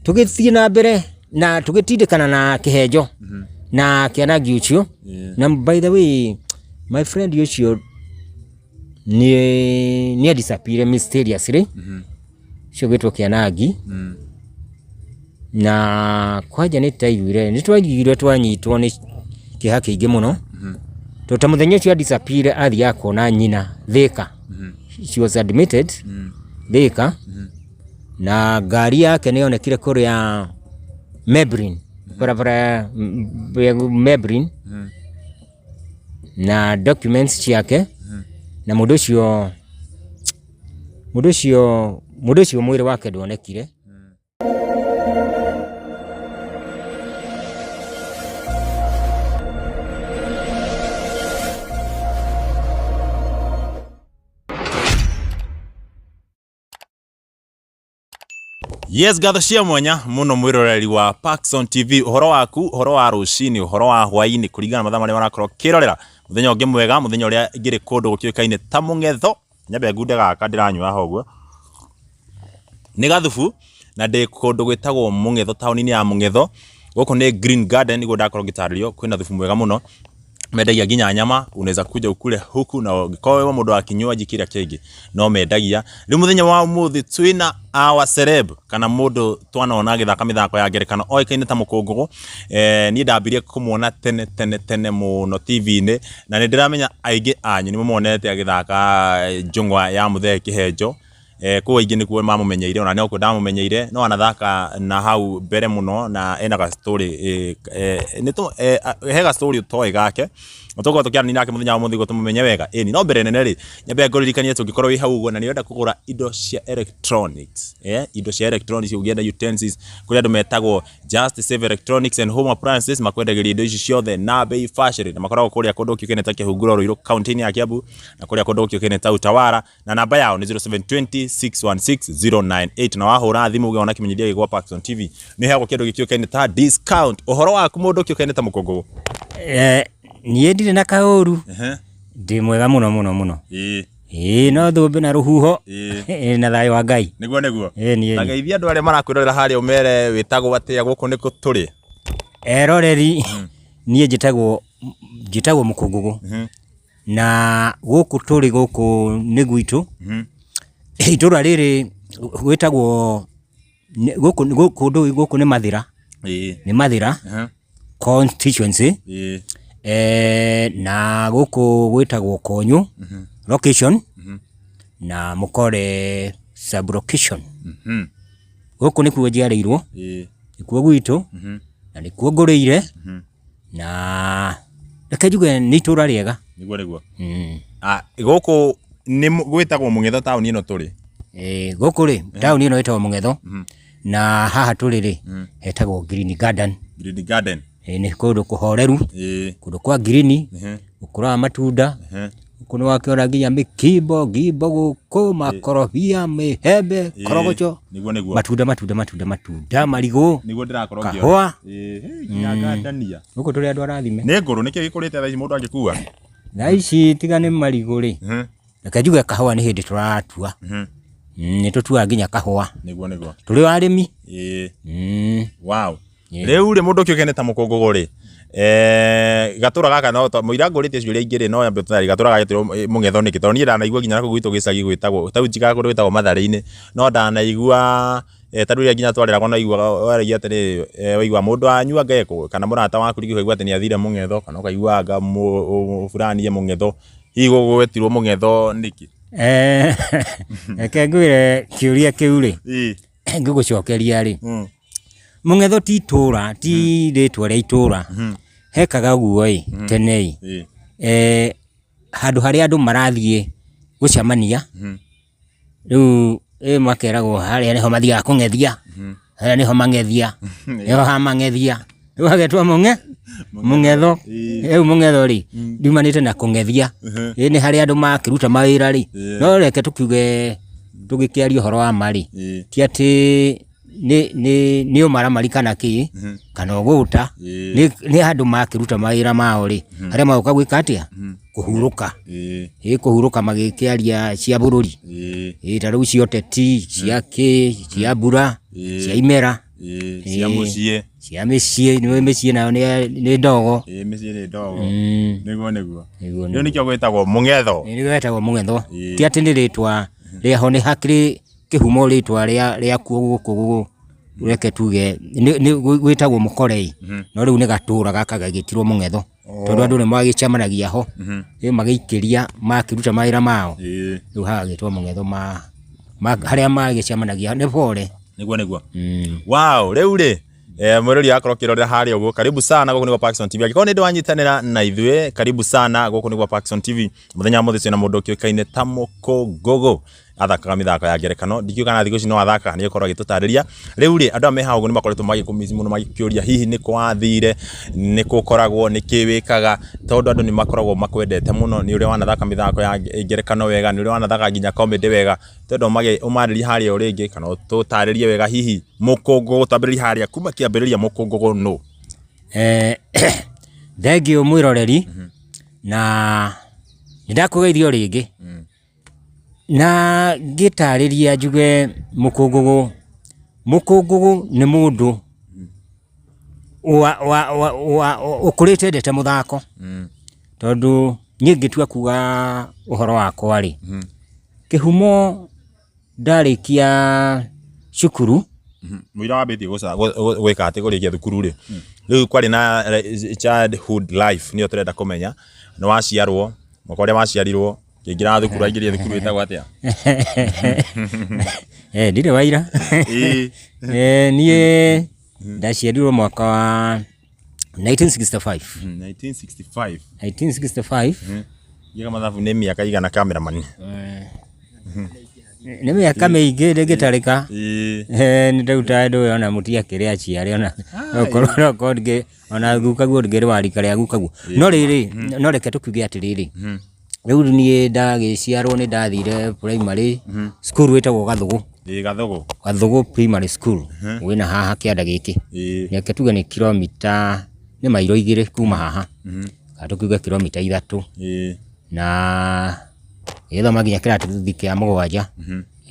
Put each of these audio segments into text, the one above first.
Tũgĩthiĩ na mbere na tũgĩtindĩkana na kĩhenjo na kĩanangi ũcio. Na by the way, my friend ũcio nĩ disappear mysteriously, ũcio ũgĩtwo kĩanangi. Na kwanja nĩ twaiguire, nĩ twaiguire twanyitwo nĩ kĩeha kĩingĩ mũno, tondũ ta mũthenya ũcio a disappear athiaga kuona nyina Thĩka. She was admitted Thĩka, na ngari yake nĩ yonekire kũrĩa Maybelline, barabara ya Maybelline, na documents ciake. Na mũndũ ũcio mwĩrĩ wake ndwonekire. Yes, ngatho cia mwanya muno mwiroreri wa Paxson TV. Uhoro waku, uhoro wa rucini, uhoro wa hwaini, kuringana na mathaa marĩa marakorwo kĩrorera. Mũthenya ũngĩ mwega, mũthenya ũrĩa ngĩrĩ kũndũ gũkĩũĩkaine ta Mũng'etho. Nyambe ngunde gaka ndĩranyua haha ũguo. Nĩ gathubu na ndĩ kũndũ gwĩtagwo Mũng'etho, taũni-inĩ ya Mũng'etho. Gũkũ nĩ Green Garden nĩguo ndakorwo ngĩtarĩrio, kwĩna thubu mwega mũno. Mendagia nginya nyama, unaweza kuja ukule huku, na ũngĩkorwo wĩ mũndũ wa kinywaji kĩrĩa kĩngĩ no mendagia. Rĩu mũthenya wa ũmũthĩ twĩna our celeb, kana mũndũ twanona agĩthaka mĩthako ya ngerekano oĩkaine ta Mũkũngũgũ. Niĩ ndambirie kũmuona tene tene tene mũno TV-inĩ, na nĩ ndĩramenya aingĩ anyu nĩ mũmuonete agĩthaka njũng'wa ya Mũthee Kĩhenjo. Kũu aingĩ nĩkuo mamũmenyeire, ona nokuo ndamũmenyeire. No anathaka na hau mbere mũno, na ena ga story, he ga story ũtoĩ gake, na tũgũkorwo tũkĩaranĩria nake mũthenya wa ũmũthĩ nĩguo tũmũmenye wega. Ĩni, no mbere nene rĩ, nyambe ngũririkanie atĩ ũngĩkorwo wĩ hau ũguo na nĩ ũrenda kũgũra indo cia electronics, indo cia electronics, ũngĩenda utensils, kũrĩ andũ metagwo Just Save Electronics and Home Appliances, makwendagĩria indo ici ciothe na bei bacĩrĩre, na makoragwo kũrĩa kũndũ gũkĩũkaine ta Kĩhunguro, Ruiru, kaunti-inĩ ya Kiambu, na kũrĩa kũndũ gũkĩũkaine ta Utawala. Na namba yao nĩ 0720 616 098, na wahũra thimũ ũgĩona kĩmenyithia gĩgwa Paxson TV nĩ heagwo kĩndũ gĩkĩũkaine ta discount. Ũhoro waku, mũndũ ũkĩũkaine ta Mũkũngũgũ? Niĩ ndirĩ na kaũru, ndĩ mwega mũno mũno mũno. Ĩĩ, no thũmbĩ na rũhuho. Na thayũ wa Ngai. Nĩguo, nĩguo. Ĩĩ niĩ. Ta geithia andũ arĩa marakwĩrorera harĩa, ũmere wĩtagwo atĩa, gũkũ nĩkũ tũrĩ. Eroreri, niĩ njĩtagwo Mũkũngũgũ, na gũkũ tũrĩ, gũkũ nĩ gwitũ. Itũra rĩrĩ gwĩtagwo gũkũ kũndũ gũkũ nĩ Mathĩra. Nĩ Mathĩra constituency. Na gũkũ gwĩtagwo Konyũ location na Mũkore sub location. Gũkũ nĩkuo njiarĩirwo, nĩkuo gwitũ na nĩkuo ngũrĩire, na reke njuge nĩ itũra rĩega. Nĩguo, nĩguo. Ah, gũkũ nĩ gwĩtagwo Mũng'etho, taũni ĩno tũrĩ. Gũkũ rĩ, taũni ĩno ĩtagwo Mũng'etho, na haha tũrĩ rĩ, hetagwo Green Garden. Green Garden. Nĩ kũndũ kũhoreru, kũndũ kwa ngirini, gũkũraga matunda. Gũkũ nĩ wakĩona nginya mĩkimbo ngimbo gũkũ, makorobia, mĩhembe, korogocho. Nĩguo, nĩguo. Matunda, matunda, matunda, matunda, marigũ. Nĩguo ndĩrakorwo ngĩona. Kahũa. Nginya ngandania. Gũkũ tũrĩ andũ arathime. Nĩ ngũrũ, nĩkĩ gĩkũrĩte thaa ici mũndũ angĩkua? Thaa ici tiga nĩ marigũ rĩ, reke njuge kahũa nĩ hĩndĩ tũratua. Nĩ tũtuaga nginya kahũa. Nĩguo, nĩguo. Tũrĩ o arĩmi. Wow. Rĩu rĩ, mũndũ ũkĩũkaine ta Mũkũngũgũ rĩ, gatũra gaka no mũira ngũrĩte ciũria ingĩ rĩ, no nyambe tũtarĩ gatũra gagetirwo Mũng'etho nĩkĩ? Tondũ niĩ ndanaigua nginya nakũu gwitũ gĩcagi gwĩtagwo, ta rĩu njikaraga kũndũ gwĩtagwo Matharĩ-inĩ, no ndanaigua, ta rĩu rĩrĩa nginya twareragwo no waiguaga waragia atĩrĩrĩ, waiguaga mũndũ wanyu anga ekũ, kana mũrata waku rĩngĩ ũkaigua atĩ nĩ athire Mũng'etho, kana ũkaigua anga fulani e Mũng'etho, hihi gũgwetirwo Mũng'etho nĩkĩ? Reke ngwĩre kĩũria kĩu rĩ, ngĩgũcokeria rĩ, Mũng'etho ti itũra, ti rĩtwa rĩa itũra. Hekaga ũguo ĩ, tene ĩ, handũ harĩa andũ marathiĩ gũcemania, rĩu ĩ makeragwo harĩa nĩho mathiaga kũng'ethia, harĩa nĩho mang'ethia, nĩho ha mang'ethia, rĩu hagetwo Mũng'etho. Rĩu Mũng'etho rĩ, riumanĩte na kũng'ethia, ĩ nĩ harĩa andũ makĩruta mawĩra rĩ, no reke tũkiuge tũgĩkĩaria ũhoro wa ma rĩ, ti atĩ nĩ ũmaramari kana kĩ, kana ũgũta, nĩ andũ makĩruta mawĩra mao rĩ, arĩa magoka gwĩka atĩa? Kũhurũka. Ĩ kũhurũka magĩkĩaria cia bũrũri. Ĩ ta rĩu cia ũteti, cia kĩ, cia mbura, cia imera. Ĩĩ, cia mũciĩ. Cia mĩciĩ, nĩ mĩciĩ nayo nĩ ndogo. Ĩĩ, mĩciĩ nĩ ndogo. Nĩguo nĩguo. Nĩguo. Rĩu nĩkĩo gwĩtagwo mũng'etho. Nĩguo wetagwo mũng'etho. Ti atĩ nĩ rĩtwa rĩaho, nĩ hakĩrĩ kĩhumo rĩtwa rĩakuo gũkũ, reke tuge gwĩtagwo mũkorei, no rĩu nĩ gatũra gaka gagĩtirwo mũng'etho, tondũ andũ nĩ magĩcemanagia ho, rĩu magĩikĩria makĩruta mawĩra mao, rĩu hagagĩtwo mũng'etho harĩa magĩcemanagia nĩ bore. Nĩguo nĩguo. Wow, rĩu rĩ mwĩrori akorwo ũkĩrorera harĩa ũguo, karibu sana gũkũ nĩguo Parkson TV. Angĩkorwo nĩ ndĩ wanyitanĩra na ithuĩ, karibu sana gũkũ nĩguo Parkson TV. Mũthenya wa mũthĩ twĩna mũndũ ũkĩũĩkaine ta Mũkũngũgũ, athakaga mĩthako ya ngerekano. Ndikĩũĩ kana thikũ ici no athakaga, nĩ egũkorwo agĩtũtarĩria. Rĩu rĩ, andũ aya me haha ũguo nĩ makoretwo magĩkũmiss mũno, magĩkĩũria hihi nĩ kũ wathire, nĩ kũ ũkoragwo, nĩ kĩ wĩkaga, tondũ andũ nĩ makoragwo makwendete mũno nĩ ũrĩa wanathaka mĩthako ya ngerekano wega, nĩ ũrĩa wanathaka nginya comedy wega. Twenda ũmarĩrie harĩa o rĩngĩ kana ũtũtarĩrie wega hihi Mũkũngũgũ, twambĩrĩrie harĩa kuma kĩambĩrĩria Mũkũngũgũ nũ? Thengiũ mwĩroreri, na nĩ ndakũgeithia o rĩngĩ. Na ngĩtarĩria njuge mũkũngũgũ, mũkũngũgũ nĩ mũndũ ũkũrĩte endete mũthako, tondũ niĩ ngĩtua kuga ũhoro wakwa rĩ, kĩhumo ndarĩkia cukuru. Mũira wambĩtie gwĩka atĩ kũrĩkia thukuru rĩ, rĩu kwarĩ na childhood life nĩyo tũrenda kũmenya, nĩ waciarwo, mwaka ũrĩa waciarirwo, ũkĩingĩra thukuru, waingĩrire thukuru ĩtagwo atĩa? Ndirĩ waira. Niĩ ndaciarirwo mwaka wa 1965. 1965. 1965. Ngiuga mathabu nĩ mĩaka igana cameraman? Nĩ mĩaka mĩingĩ ndĩngĩtarĩka. Nĩ ndauta ndũĩ ona mũtiakĩrĩ aciare ona okorwo no korwo ndingĩ ona gukaguo ndingĩrĩ wa rika rĩa gukaguo. No rĩrĩ, no reke tũkiuge atĩrĩrĩ, rĩu niĩ ndagĩciarwo nĩ ndathire primary school ĩtagwo Gathũgũ. Ĩĩ, Gathũgũ. Gathũgũ Primary School wĩna haha kĩanda gĩkĩ. Reke tuge nĩ kilomita, nĩ mairo 2 kuma haha, kana tũkiuge kilomita 3. Na ngĩgĩthoma nginya kĩrathi kĩa 7,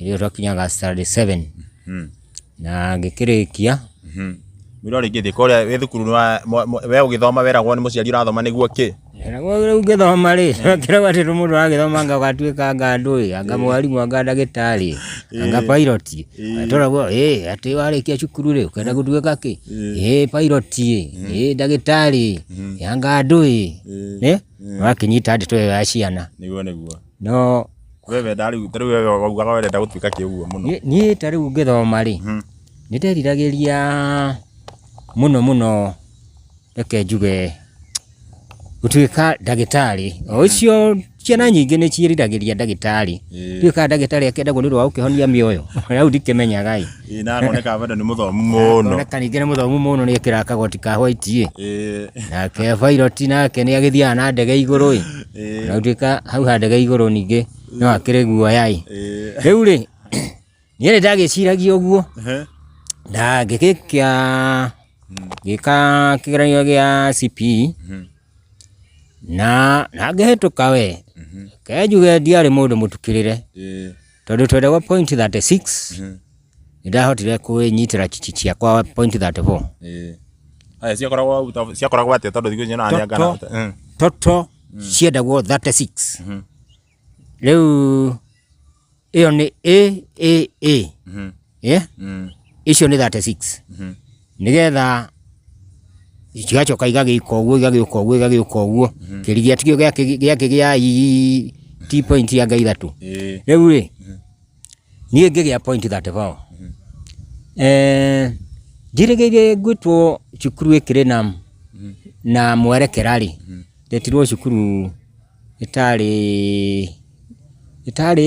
hĩndĩ ĩyo twakinyaga standard 7, na ngĩkĩrĩkia. Mwĩra ũrĩa ingĩthiĩ kũrĩa wĩ thukuru we ũgĩthoma weragwo nĩ mũciari ũrathoma nĩguo kĩ? Naguo rĩu ngĩthoma rĩ, kĩragwo atĩ mũndũ aragĩthoma anga ũgatuĩka anga ndũĩ, anga mwarimũ, anga ndagĩtarĩ, anga pilot. Tũragwo ĩ atĩ warĩkia cukuru rĩ, ũkenda gũtuĩka kĩ? Ĩ pilot ĩ, ĩ ndagĩtarĩ, anga ndũĩ. Wakĩnyita ndeto ĩyo ya ciana. Nĩguo nĩguo. No We wenda rĩu, ta rĩu we waugaga ũrenda gũtuĩka kĩ ũguo mũno? Niĩ ta rĩu ngĩthoma rĩ, nĩ nderiragĩria mũno mũno, reke njuge, gũtuĩka ndagĩtarĩ. O ũcio ciana nyingĩ nĩ ciĩriragĩria ndagĩtarĩ. Ndiũĩ kana ndagĩtarĩ akĩendagwo nĩ ũndũ wa gũkĩhonia mĩoyo, hau ndikĩmenyaga ĩ. Ĩĩ, na akoneka bado nĩ mũthomu mũno. Akoneka ningĩ nĩ mũthomu mũno, nĩ ekĩraga kagoti ka white ĩ. Nake pilot nake nĩ agĩthiaga na ndege igũrũ ĩ. Ona gũtuĩka hau ha ndege igũrũ ningĩ no akĩrĩ guoya ĩ. Rĩu rĩ, niĩ nĩ ndagĩciragia ũguo, na ngĩgĩkia ngĩka kĩgeranio gĩa CPE, na ngĩhĩtũka we. Reke njuge ndiarĩ mũndũ mũtukĩrĩre, tondũ twendagwo point 36, nĩ ndahotire kwĩnyitĩra ciakwa point 34. Aya, ciakoragwo atĩa tondũ thikũ ici nyonaga nĩ anga na Total ciendagwo 36. Rĩu ĩyo nĩ A A A. Yeah? Icio nĩ 36. Nĩgetha cigacoka igagĩka ũguo, igagĩũka ũguo, igagĩũka ũguo. Kĩrigia tikĩo gĩakĩgĩa I T point ya ngai 3. Rĩu rĩ, niĩ ngĩgĩa point 34. Njĩrĩgĩrĩire ngwĩtwo cukuru ĩkĩrĩ na mwerekera rĩ, ndetirwo cukuru ĩtarĩ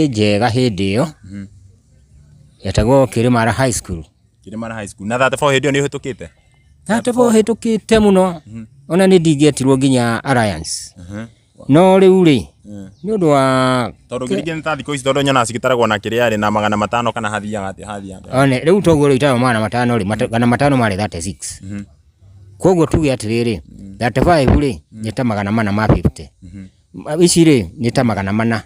njega hĩndĩ ĩyo, yetagwo Kĩrĩmara High School. Kĩrĩmara High School. Na 34 hĩndĩ ĩyo nĩ ũhĩtũkĩte? 34 hĩtũkĩte mũno, ona nĩ ndingĩetirwo nginya Alliance. No rĩu rĩ, nĩ ũndũ wa Tondũ ngĩringithania ta thikũ ici, tondũ nyonaga cigĩtaragwo na kĩrĩa rĩ, na 500 kana hathiaga atĩa, hathiaga atĩa? One, rĩu toguo rĩu itaragwo 500 rĩ, 500 marĩ 36. Koguo tuge atĩrĩrĩ, 35 rĩ, nĩ ta 450. Ici rĩ, nĩ ta 400.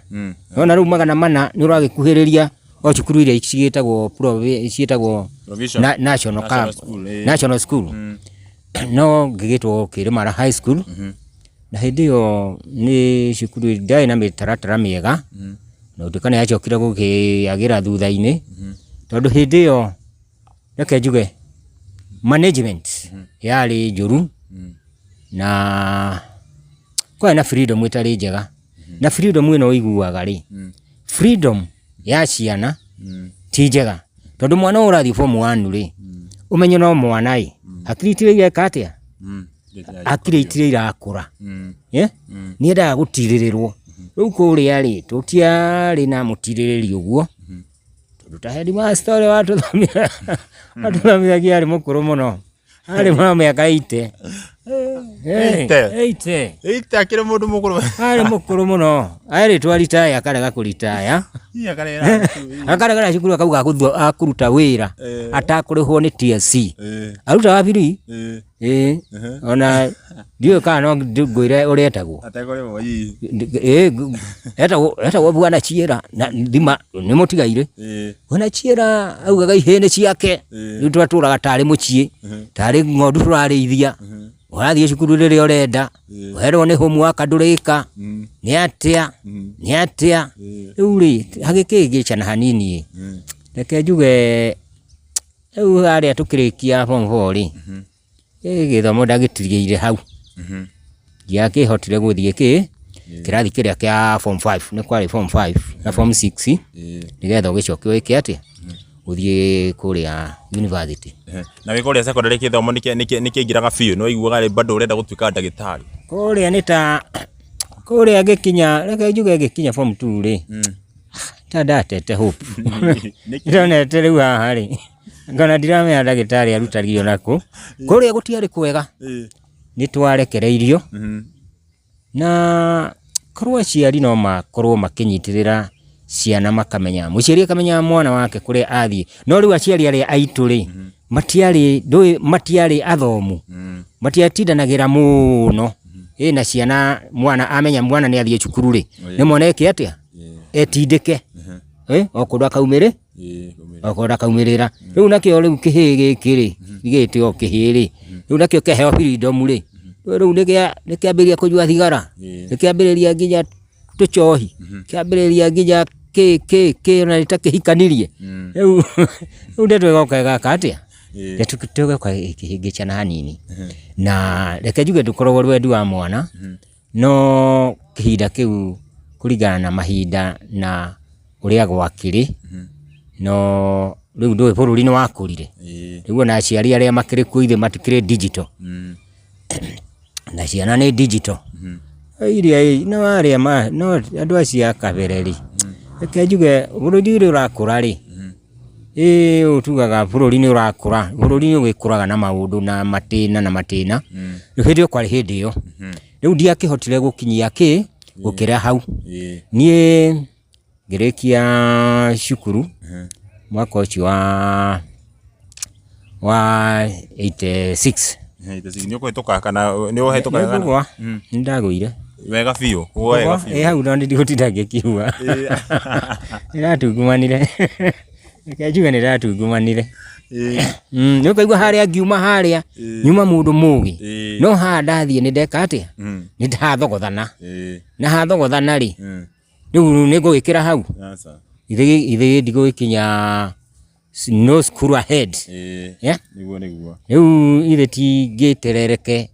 Nona rĩu 400 nĩ ũragĩkuhĩrĩria. O cukuru iria ciĩtagwo ciĩtagwo Provision. national National camp- school, eh. national school. No ngĩgĩtwo Kĩrĩmara High School. Na hĩndĩ ĩyo nĩ cukuru ndarĩ na mĩtaratara mĩega, na gũtuĩka nĩ yacokire gũkĩagĩra thutha-inĩ, tondũ hĩndĩ ĩyo reke njuge management yarĩ njũru na kwarĩ na freedom ĩtarĩ njega. Na freedom ĩno ũiguaga rĩ, freedom ya ciana ti njega, tondũ mwana ũyũ ũrathiĩ form 1 rĩ, ũmenye no mwana ĩ, hakiri itirĩ ireka atĩa? Hakiri itirĩ irakũra. Eh? Nĩ endaga gũtirĩrĩrwo. Rĩu kũrĩa rĩ, tũtiarĩ na mũtirĩrĩri ũguo, tondũ ta headmaster ũrĩa watũthomithagia arĩ mũkũrũ mũno, arĩ wa mĩaka 80. 80? 80. 80 akĩrĩ mũndũ mũkũrũ. Arĩ mũkũrũ mũno, erĩtwo aritaya akarega kũritaya. Hihi akarera. Akaregera cukuru akauga akũruta wĩra atakũrĩhwo nĩ TSC. Arutaga free. Ĩĩ, ona ndiũĩ kana no ngwĩre ũrĩa etagwo. Atekũrĩhwo hihi. Ĩĩ, etagwo Bwana Chiera, na thima nĩ mũtigairĩ. Bwana Chiera augaga ihĩĩ ciake, rĩu twatũraga tarĩ mũciĩ, tarĩ ng'ondu tũrarĩithia. Ũrathiĩ cukuru rĩrĩa ũrenda, ũherwo nĩ homework ndũrĩka, nĩ atĩa, nĩ atĩa. Rĩu rĩ, hagĩkĩngĩcana hanini ĩ. Reke njuge rĩu harĩa tũkĩrĩkia form 4 rĩ, gĩthomo ndagĩtigĩire hau. Ndiakĩhotire gũthiĩ kĩ kĩrathi kĩrĩa kĩa form 5, nĩ kwarĩ form 5 na form 6, nĩgetha ũgĩcoke wĩke atĩa, ũthiĩ kũrĩa university. Na wĩ kũrĩa secondary gĩthomo nĩkĩaingĩraga biũ, nĩ waiguaga rĩ bado ũrenda gũtuĩka ndagĩtarĩ? Kũrĩa nĩ ta kũrĩa ngĩkinya, reke njuge ngĩkinya form 2 rĩ, ta ndatete hope. Ndonete rĩu haha rĩ, ngona ndiramenya ndagĩtarĩ arutagio nakũ. Kũrĩa gũtiarĩ kwega, nĩ twarekereirio, na korwo aciari no makorwo makĩnyitĩrĩra ciana, makamenya, mũciari akamenya mwana wake kũrĩa athiĩ. No rĩu aciari arĩa aitũ rĩ, matiarĩ, ndũĩ, matiarĩ athomu, matiatindanagĩra mũno ĩ na ciana. Mwana amenya mwana nĩ athiĩ cukuru rĩ, nĩ mwana eke atĩa, etindĩke o kũndũ akaumĩrĩ, o kũndũ akaumĩrĩra. Rĩu nakĩo rĩu kĩhĩĩ gĩkĩ rĩ, gĩgĩtwo o kĩhĩĩ rĩ, rĩu nakĩo kĩaheo freedom rĩ, rĩu nĩkĩambĩrĩria kũnyua thigara, nĩkĩambĩrĩria nginya tũcohi, kĩambĩrĩria nginya kĩ kĩ kĩ, ona nĩ ta kĩhikanirie. Rĩu ndeto ĩgoka ĩgaka atĩa, ndeto ĩgoka ĩkĩhĩngĩcana hanini. Na reke njuge ndũkoragwo ũrĩ wendi wa mwana, no kĩhinda kĩu kũringana na mahinda na ũrĩa gwakĩrĩ, no rĩu ndũĩ bũrũri nĩ wakũrire. Rĩu ona aciari arĩa makĩrĩ kuo ithuĩ matikĩrĩ digital, na ciana nĩ digital iria no arĩa ma no andũ acio a kabere rĩ, reke njuge bũrũri ũrĩa ũrakũra rĩ, ĩĩ ũũ tugaga bũrũri nĩ ũrakũra, bũrũri nĩ ũgĩkũraga na maũndũ na matĩna na matĩna. Rĩu hĩndĩ ĩyo kwarĩ hĩndĩ ĩyo, rĩu ndiakĩhotire gũkinyia kĩ gũkĩra hau. Niĩ ngĩrĩkia cukuru mwaka ũcio wa 86. Nĩ ũkũhĩtũka kana nĩ ũhĩtũkaga kana? Nĩngũgwa, nĩ ndagũire. Wega biũ, wega biũ. Ĩ hau no ndigũtinda ngĩkiuga, nĩ ndatungumanire, reke njuge nĩ ndatungumanire. Nĩ ũkaigua harĩa ngiuma harĩa nyuma mũndũ mũgĩ, no haha ndathiĩ nĩ ndeka atĩa, nĩ ndathogothana, na hathogothana rĩ, rĩu nĩ ngũgĩkĩra hau ithe ndigũgĩkinya, no school ahead. Yeah? Nĩguo nĩguo. Rĩu ithe tingĩterereke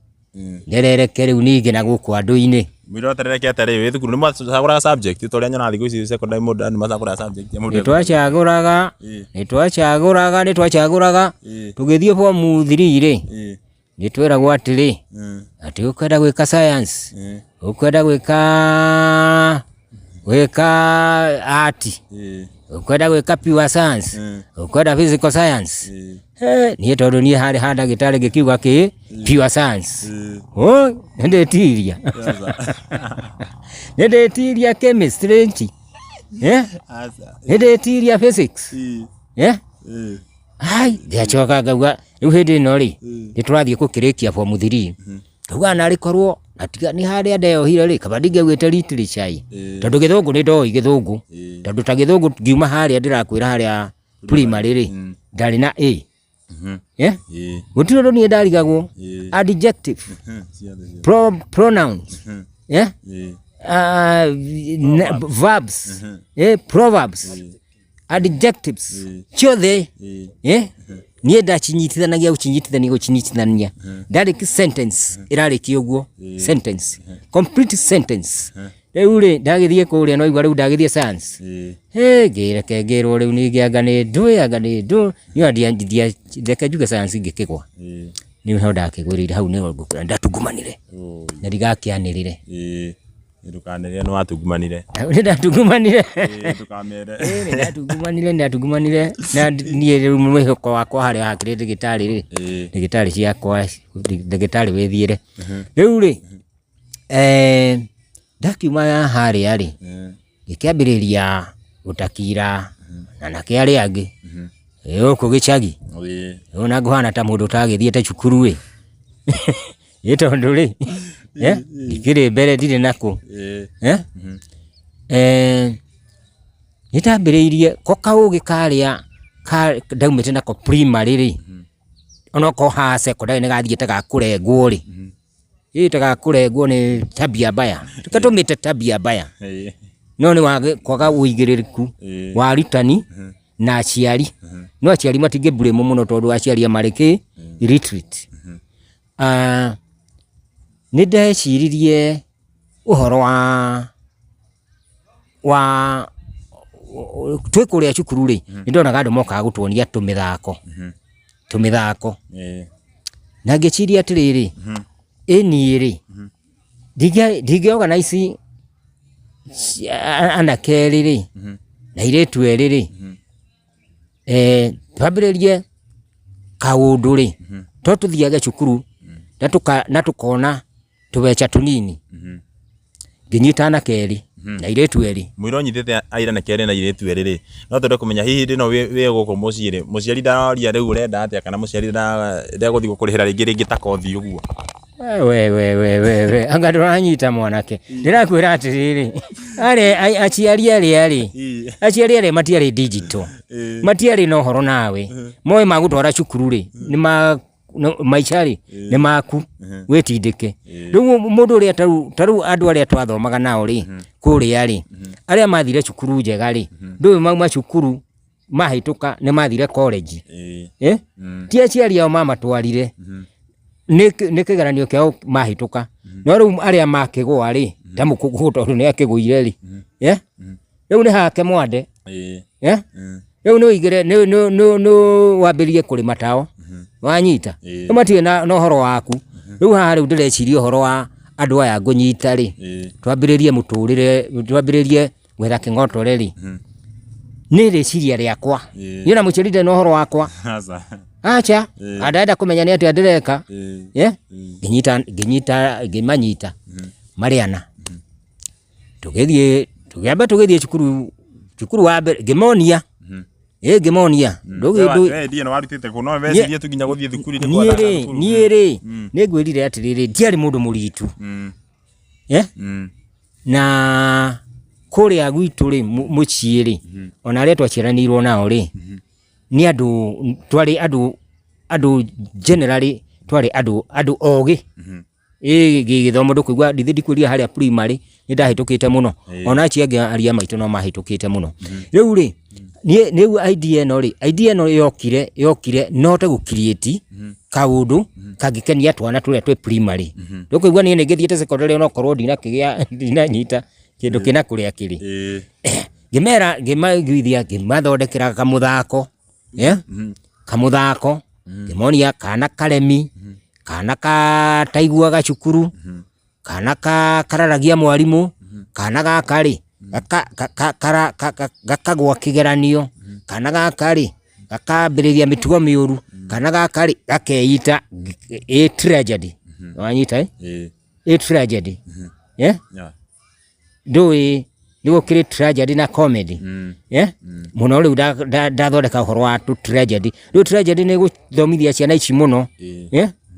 nderereke rĩu ningĩ na gũkũ andũ-inĩ. Mwĩrĩ ũterereke atĩa rĩu wĩ thukuru? Nĩ mwacagũraga subject ta ũrĩa nyonaga thikũ ici secondary mũndũ andũ macagũraga subject ya mũndũ? Nĩ twacagũraga, nĩ twacagũraga, nĩ twacagũraga. Tũgĩthiĩ form 3 rĩ, nĩ tweragwo atĩrĩ, atĩ ũkwenda gwĩka science, ũkwenda gwĩka art, ũkwenda gwĩka pure science, ũkwenda physical science. Niĩ tondũ niĩ harĩ ha ndagĩtarĩ ngĩkiuga kĩ pure science. Oh, nĩ ndĩtiria, nĩ ndĩtiria chemistry nti, nĩ ndĩtiria physics. Ai, ndiacoka ngauga rĩu hĩndĩ ĩno rĩ, nĩ tũrathiĩ gũkĩrĩkia form 3, ngauga narĩ korwo. Na tiga nĩ harĩa ndeyohire rĩ, kaba ndingĩaugĩte literature ĩ, tondũ gĩthũngũ nĩ ndoĩ gĩthũngũ, tondũ ta gĩthũngũ ngiuma harĩa ndĩrakwĩra harĩa primary rĩ, ndarĩ na A. Eh? Gũtirĩ ũndũ niĩ ndarigagwo. Adjective, pronouns, eh? Verbs, proverbs, adjectives ciothe, eh? Niĩ ndacinyitithanagia gũcinyitithania gũcinyitithania, ndarĩki sentence ĩrarĩkia ũguo, sentence, complete sentence. Rĩu rĩ, ndagĩthiĩ kũrĩa no igua rĩu ndagĩthiĩ science. Hĩ, ngĩreke ngĩrwo rĩu ningĩ anga nĩ ndũĩ, anga nĩ ndũ niĩ ona ndia reke njuge science ngĩkĩgwa. Niĩ ho ndakĩgwĩrĩire hau nĩho ngũkwĩra ndatungumanire na ndigakĩanĩrĩre. Ndũkanĩrĩre nĩ watungumanire. Nĩ ndatungumanire. Ndũkamere. Nĩ ndatungumanire, nĩ ndatungumanire na niĩ rĩu mwĩhoko wakwa harĩa hakĩrĩ ndagĩtarĩ rĩ, ndagĩtarĩ ciakwa, ndagĩtarĩ wĩthiĩre. Rĩu rĩ, ndakiuma harĩa rĩ, ngĩkĩambĩrĩria gũtakira na anake arĩa angĩ gũkũ gĩcagi, ona ngũhana ta mũndũ ũtagĩthiĩte cukuru ĩ, ĩ tondũ rĩ, ndikĩrĩ mbere ndirĩ nakũ. Nĩ ndambĩrĩirie ko kaũgĩ karĩa ndaumĩte nako primary rĩ, onokorwo haha secondary nĩ gathiĩte ga kũrengwo rĩ, ĩ ta gakũrengwo nĩ tabia mbaya, reke tũmĩte tabia mbaya, no nĩ kwaga ũigĩrĩrĩku wa arutani na aciari. No aciari matingĩ blame mũno tondũ aciari marĩ kĩ illiterate. Ah, nĩ ndeciririe ũhoro wa twĩ kũrĩa cukuru rĩ, nĩ ndonaga andũ mokaga gũtuonia tũmĩthako, tũmĩthako. Na ngĩciria atĩrĩrĩ, ĩ niĩ rĩ, ndingĩ organize anake erĩ rĩ, na airĩtu erĩ rĩ, twambĩrĩrie kaũndũ rĩ, to tũthiage cukuru na tũkona tũbeca tũnini. Ngĩnyita anake erĩ na airĩtu erĩ. Mũira ũnyitĩte anake erĩ na airĩtu erĩ rĩ, no twende kũmenya hihi hĩndĩ ĩno wĩ gũkũ mũciĩ rĩ, mũciari ndaroria rĩu ũrenda atĩa kana mũciari ndegũthiĩ gũkũrĩhĩra rĩngĩ rĩngĩ ta kothi ũguo? We we we we we anga ndũranyita mwanake, ndĩrakwĩra atĩrĩrĩ, arĩa aciari arĩa rĩ, aciari arĩa matiarĩ digital, matiarĩ na ũhoro nawe, moĩ magũtwara cukuru rĩ, nĩ ma maica rĩ nĩ maku, wĩtindĩke. Rĩu mũndũ ũrĩa ta rĩu andũ arĩa twathomaga nao rĩ, kũrĩa rĩ, arĩa mathire cukuru njega rĩ, ndũĩ mauma cukuru mahĩtũka nĩ mathire college. Eh? Ti aciari ao mamatwarire, nĩ kĩgeranio kĩao mahĩtũka. No rĩu arĩa makĩgũa rĩ, ta mũkũngũ tondũ nĩ akĩgũire rĩ, eh? Rĩu nĩ hake mwande. Eh? Rĩu nĩ ũigĩre nĩ wambĩrĩrie kũrĩma tao, wanyita, rĩu matirĩ na ũhoro waku. Rĩu haha rĩu ndĩreciria ũhoro wa andũ aya ngũnyita rĩ, twambĩrĩrie mũtũrĩre, twambĩrĩrie gwetha kĩng'otore rĩ, nĩ rĩciria rĩakwa. Niĩ ona mũciari ndarĩ na ũhoro wakwa, acha, ndarenda kũmenya nĩ atĩa ndĩreka. Ngĩnyita ngĩnyita ngĩmanyita marĩ ana, tũgĩthiĩ, tũkĩamba tũgĩthiĩ cukuru, cukuru wa mbere ngĩmonia, ĩ ngĩmonia. We ndiĩ na warutĩte kũ no wecirie tu nginya gũthiĩ thukuru nĩ Niĩ gwatha rĩ, thukuru. niĩ rĩ, nĩ ngwĩrire atĩrĩrĩ, ndiarĩ mũndũ mũritu. Eh? Na kũrĩa gwitũ rĩ, mũciĩ rĩ, ona arĩa twaciaranĩirwo nao rĩ, nĩ andũ twarĩ andũ, andũ generally twarĩ andũ, andũ ogĩ. Ĩ gĩthomo ndũkũigua ndithiĩ ndikwĩrire harĩa primary nĩ ndahĩtũkĩte mũno, ona acio angĩ aria maitũ no mahĩtũkĩte mũno. Rĩu rĩ, niĩ rĩu idea ĩno rĩ, idea ĩno yokire, yokire no hote gũ create kaũndũ kangĩkenia twana tũrĩa twĩ primary. Ndũkũigua niĩ nĩ ngĩthiĩte secondary onokorwo ndinakĩgĩa, ndinanyita kĩndũ kĩna kũrĩa kĩrĩ. Ngĩmera, ngĩmaiguithia, ngĩmathondekera kamũthako, kamũthako, ngĩmonia kana karemi, kana kataiguaga cukuru, kana kararagia mwarimũ, kana gaka rĩ, gakagwa kĩgeranio, kana gaka rĩ, gakambĩrĩria mĩtugo mĩũru, kana gaka rĩ, gakeita a tragedy. Nĩwanyita ĩ? A tragedy. Ndũĩ nĩ gũkĩrĩ tragedy na comedy. Mũno rĩu ndathondeka ũhoro wa tũ tragedy. Rĩu tragedy nĩ gũthomithia ciana ici mũno.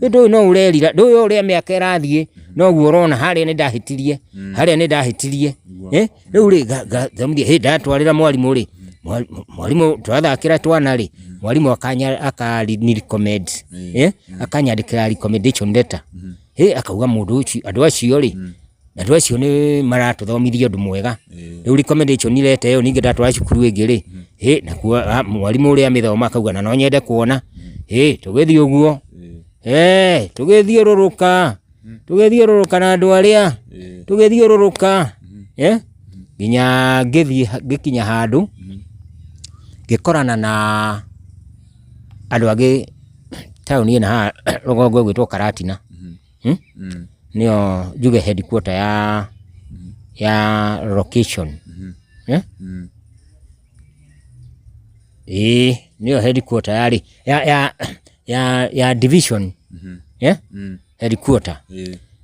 Ndũĩ no ũrerira, ndũĩ o ũrĩa mĩaka ĩrathiĩ noguo ũrona harĩa nĩ ndahĩtirie, harĩa nĩ ndahĩtirie. Eh, rĩu rĩ ngathomithia, hĩ ndatwarĩra mwarimũ rĩ, mwarimũ twathakĩra twana rĩ, mwarimũ akanya aka ni recommend, eh, akanyandĩkĩra recommendation letter. Hĩ akauga mũndũ ũcio, andũ acio rĩ, andũ acio nĩ maratũthomithia ũndũ mwega. Rĩu recommendation letter ĩyo ningĩ ndatwara cukuru ĩngĩ rĩ, hĩ nakuo mwarimũ ũrĩa amĩthoma akauga na no nyende kuona, hĩ tũgĩthiĩ ũguo, eh, tũgĩthiũrũrũka, tũgĩthiũrũrũka na andũ arĩa, tũgĩthiũrũrũka, eh, nginya ngĩthiĩ ngĩkinya handũ, ngĩkorana na andũ angĩ taũni ĩno haha rũgongo ĩgwĩtwo Karatina, nĩyo njuge headquarter ya location, eh? Ĩĩ nĩyo headquarter yarĩ ya division, eh? Headquarter.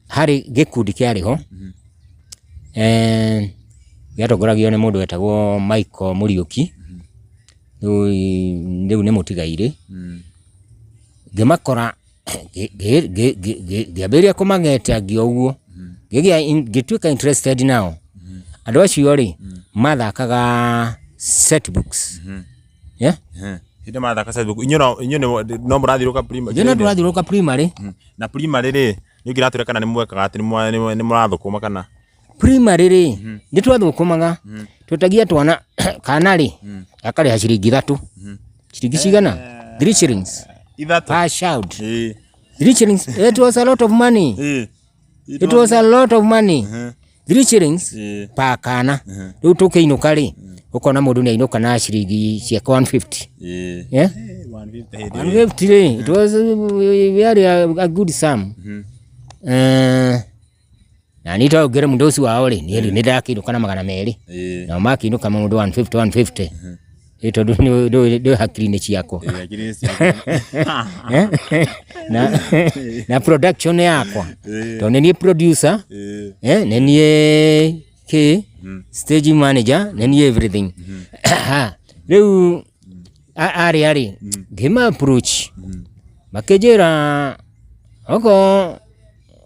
Harĩ gĩkundi kĩarĩ ho, eh, gĩatongoragio nĩ mũndũ wetagwo Michael Mũriũki, rĩu nĩ mũtigairĩ. Ngĩmakora ngĩambĩrĩria kũmang'etangia ũguo, ngĩgĩa ngĩtuĩka interested nao. Andũ acio rĩ, mathakaga set books. Yeah? Hĩndĩ mathaka set book. Inyuĩ no inyuĩ no mũrathiũrũrũka primary. Ithuĩ no tũrathiũrũrũka primary. Na primary rĩ, nĩ ũngĩratwĩra kana nĩ mwekaga atĩ nĩ mũrathũkũma kana? Primary rĩ, nĩ twathũkũmaga, twetagia twana kana rĩ, gakarĩha ciringi ithatũ. Ciringi cigana? 3 shillings Ithatũ. per child. 3 shillings, it was a lot of money. It was a lot of money. 3 shillings per kana. Rĩu tũkĩinũka rĩ, ũkona mũndũ nĩ ainũka na ciringi ciake 150. Yeah? 150 rĩ, it was very a good sum. Eh, na niĩ tondũ ngĩrĩ mũndũ ũcio wao rĩ, niĩ rĩu nĩ ndakĩinũka na 200. Nao makĩinũka mũndũ 150 150. Ĩ tondũ ndũĩ hakiri-inĩ ciakwa. Na production yakwa. Tondũ nĩ niĩ producer, eh, nĩ niĩ kĩ, stage manager, nĩ niĩ everything. Rĩu arĩa rĩ, ngĩma approach, makĩnjĩra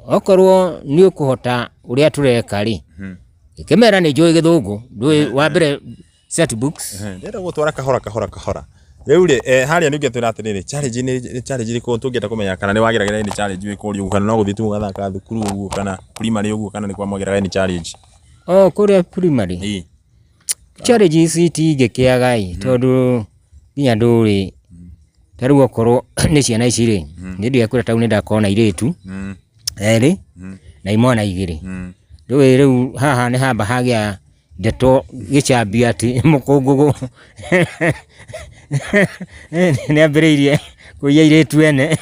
okorwo nĩ ũkũhota ũrĩa tũreka rĩ, ngĩkĩmera nĩ njũĩ gĩthũngũ, ndũĩ wa mbere set books. Ndĩrenda gũtwara kahora kahora kahora. Rĩu rĩ, eh, harĩa nĩ ũngĩatwĩra atĩrĩrĩ, challenge nĩ challenge ĩrĩkũ tũngĩenda kũmenya kana nĩ wageragĩra any challenge wĩ kũrĩa ũguo kana no gũthiĩ tu ũgathaka thukuru ũguo kana primary ũguo kana nĩ kwa mwageragĩra any challenge. Oh, kũrĩa primary. Ĩĩ. Challenge ici itingĩkĩaga ĩ, tondũ nginya ndũrĩ ta rĩu okorwo nĩ ciana ici rĩ, niĩ ndigakwĩra ta rĩu nĩ ndakorwo na airĩtu erĩ na imwana igĩrĩ. Ndũĩ rĩu haha nĩ hamba hagĩa ndeto gĩcambia atĩ mũkũngũgũ nĩ ambĩrĩirie kũiya airĩtu ene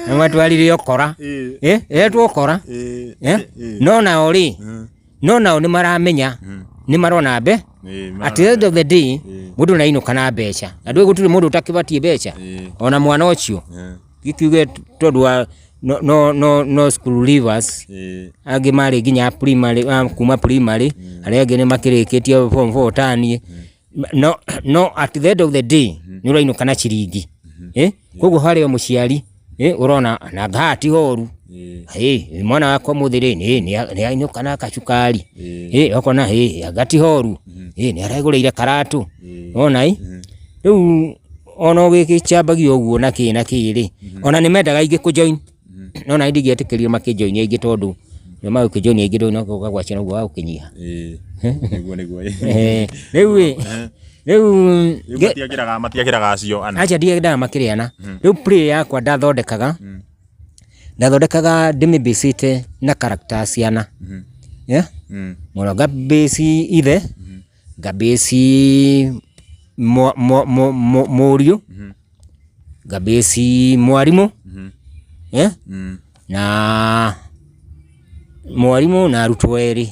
na matwarire ũkora. Etwo ũkora. No nao rĩ, no nao nĩ maramenya, nĩ marona mbe, at the end of the day mũndũ nĩ ainũka na mbeca. Na ndũĩ gũtirĩ mũndũ ũtakĩbatiĩ mbeca, ona mwana ũcio. Gĩkiuge tondũ wa no school leavers, angĩ marĩ nginya primary, kuma primary, arĩa angĩ nĩ makĩrĩkĩtie form four ta niĩ. No at the end of the day nĩ ũrainũka na ciringi. Koguo harĩ o mũciari ũrona nanga haha ti horu, mwana wakwa ũmũthĩ rĩ nĩ ainũka na gacukari, ũkona anga ti horu, nĩ aregũrĩire karatũ, wona ĩ. Rĩu ona ũgĩgĩcambagia ũguo na kĩ na kĩ rĩ, ona nĩ mendaga aingĩ kũ join, no nani ndingĩetĩkĩrire makĩ join aingĩ tondũ magũkĩ join aingĩ ndũĩ no gũka ũguo gagũkĩnyiha. Nĩguo nĩguo. Rĩu ĩ, rĩu Rĩu matiakĩraga matiakĩraga acio ana. Aca ndiendaga makĩrĩana. Rĩu play yakwa ndathondekaga, ndathondekaga ndĩmĩ base ĩte na character ciana. Mũno nga base ithe, nga base mũriũ, nga base mwarimũ, na mwarimũ na arutwo erĩ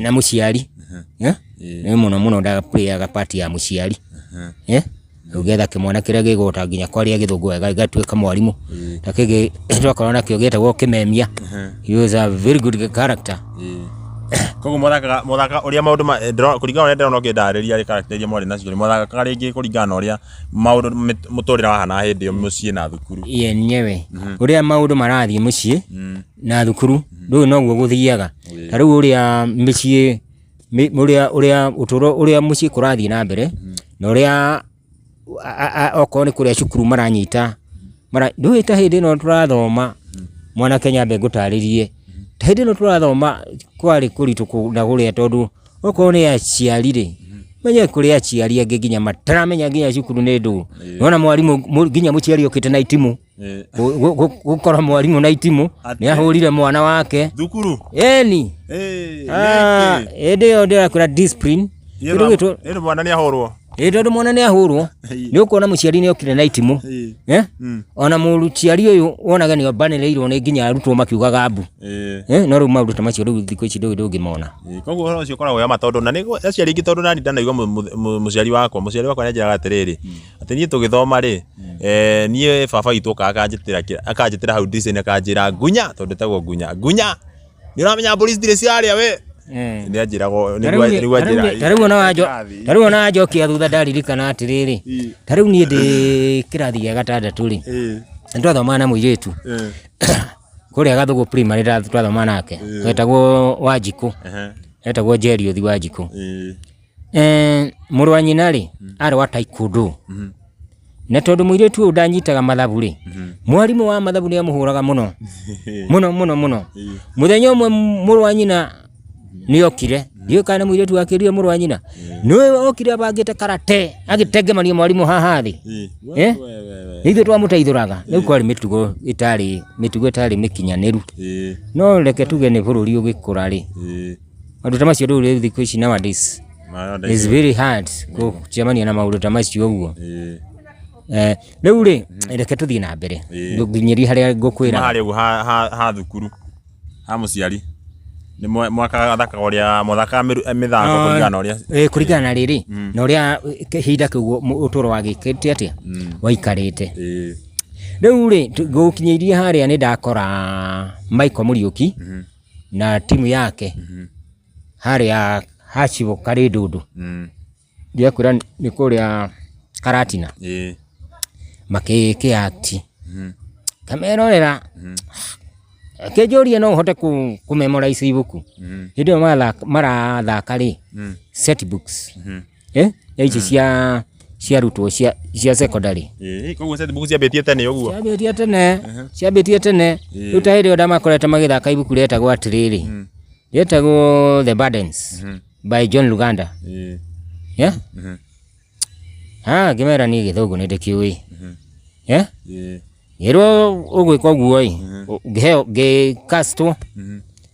na mũciari. Nĩ mũno mũno nda play aga part ya mũciari. Rĩu ngetha kĩmwana kĩrĩa gĩkũhota nginya kwaria gĩthũngũ wega gĩgatuĩka mwarimũ. Na kĩngĩ twakoragwo nakĩo gĩetagwo kĩmemia. He was a very good character. Koguo mwathakaga mwathaka ũrĩa maũndũ ma eh, ndĩrona- kũringana na ũrĩa ndĩrona ũkĩndarĩria rĩ character iria mwarĩ nacio rĩ mwathakaga rĩngĩ kũringana na ũrĩa maũndũ mũtũrĩre wahana hĩndĩ ĩyo mũciĩ na thukuru. Yenyewe ũrĩa maũndũ marathiĩ mũciĩ na thukuru rĩu noguo gũthiaga. Ta rĩu ũrĩa mĩciĩ ũrĩa ũrĩa ũtũro ũrĩa mũciĩ kũrathiĩ na mbere na ũrĩa okorwo nĩ kũrĩa cukuru maranyita ndũĩ ta hĩndĩ ĩno tũrathoma mwanake nyambe ngũtarĩrie, ta hĩndĩ ĩno tũrathoma kwarĩ kũritũ na kũrĩa tondũ okorwo nĩ aciari rĩ, menye kũrĩ aciari angĩ nginya mataramenya nginya cukuru nĩ ndũ, nĩwona mwarimũ nginya mũciari okĩte na itimũ, gũkora mwarimũ na itimũ nĩ ahũrire mwana wake. Thukuru? Ĩni. Hĩndĩ ĩyo ndĩrakwĩra discipline, kĩndũ gĩtwo Ĩndĩ mwana nĩ ahũrwo. Ĩ tondũ mwana nĩ ahũrwo nĩ ũkuona mũciari nĩ okire na itimũ. Eh? Ona mũciari ũyũ wonaga nĩ ombanĩrĩirwo nĩ nginya arutwo makiugaga mbu. Eh, no rĩu maũndũ ta macio rĩu thikũ ici ndũĩ ndũngĩmona. Koguo ũhoro ũcio ũkoragwo wĩ wa ma tondũ na nĩ aciari aingĩ tondũ nani ndanaigua mũciari wakwa mũciari wakwa nĩ anjĩraga atĩrĩrĩ atĩ niĩ tũgĩthoma rĩ niĩ baba witũ okaga akanjĩtĩra akanjĩtĩra hau ndirica-inĩ akanjĩra ngunya tondũ ndĩtagwo ngunya ngunya nĩ ũramenya mbũri citirĩ ciarĩa we. Nĩ anjĩraga nĩguo nĩguo anjĩraga. Ta rĩu ona wanjo ta rĩu ona wanjokia thutha ndaririkana atĩrĩrĩ ta rĩu niĩ ndĩ kĩrathi gĩa gatandatũ rĩ nĩ twathomaga na mũirĩtu kũrĩa Gathũgũ primary twathomaga nake wetagwo Wanjikũ etagwo Njeriũthi Wanjikũ. Mũrũ wa nyina rĩ arĩ wa taekwondo na tondũ mũirĩtu ũyũ ndanyitaga mathabu rĩ mwarimũ wa mathabu nĩ amũhũraga mũno mũno mũno mũno. Mũthenya ũmwe mũrũ wa nyina nĩ okire ndiũĩ kana nĩ mũirĩtu wakĩrire mũrũ wa nyina nĩwe okire abangĩte karate agĩtengemania mwarimũ haha thĩ. Eh? Nĩ ithuĩ twamũteithũraga rĩu kwarĩ mĩtugo ĩtarĩ mĩtugo ĩtarĩ mĩkinyanĩru no reke tuge nĩ bũrũri ũgĩkũra rĩ maũndũ ta macio rĩu rĩu thikũ ici nowadays it's very hard gũcemania na maũndũ ta macio ũguo. Eh, rĩu rĩ reke tũthiĩ na mbere nginyĩrie harĩa ngũkwĩra. Harĩa ũguo ha thukuru ha mũciari nĩ mwakathakaga ũrĩa mwathakaga mĩthako kũringana na ũrĩa Eh, kũringana na rĩrĩ na ũrĩa ihinda kĩu ũtũro wagĩkĩte atĩa waikarĩte. Rĩu rĩ ngũkinyĩirie harĩa nĩ ndakora Michael Mũriũki na timu yake harĩa Hachibũ Karĩndũndũ. Ndiakwĩra nĩ kũrĩa Karatina makĩ act. Ngamerorera akĩnjũria no ũhote kũ memorize ibuku. Hĩndĩ ĩyo marathaka rĩ, set books ici cia cia arutwo cia secondary. Koguo set books ciambĩtie tene ũguo? Ciambĩtie tene, ciambĩtie tene. Rĩu ta hĩndĩ ĩyo ndamakorete magĩthaka ibuku rĩetagwo atĩrĩrĩ, rĩetagwo The Burdens by John Luganda. Yeah? Ah, ngĩmera niĩ gĩthũngũ nĩ ndĩkĩũĩ. Yeah? Ngĩrwo ũgwĩka ũguo ĩ, ngĩheo ngĩcastwo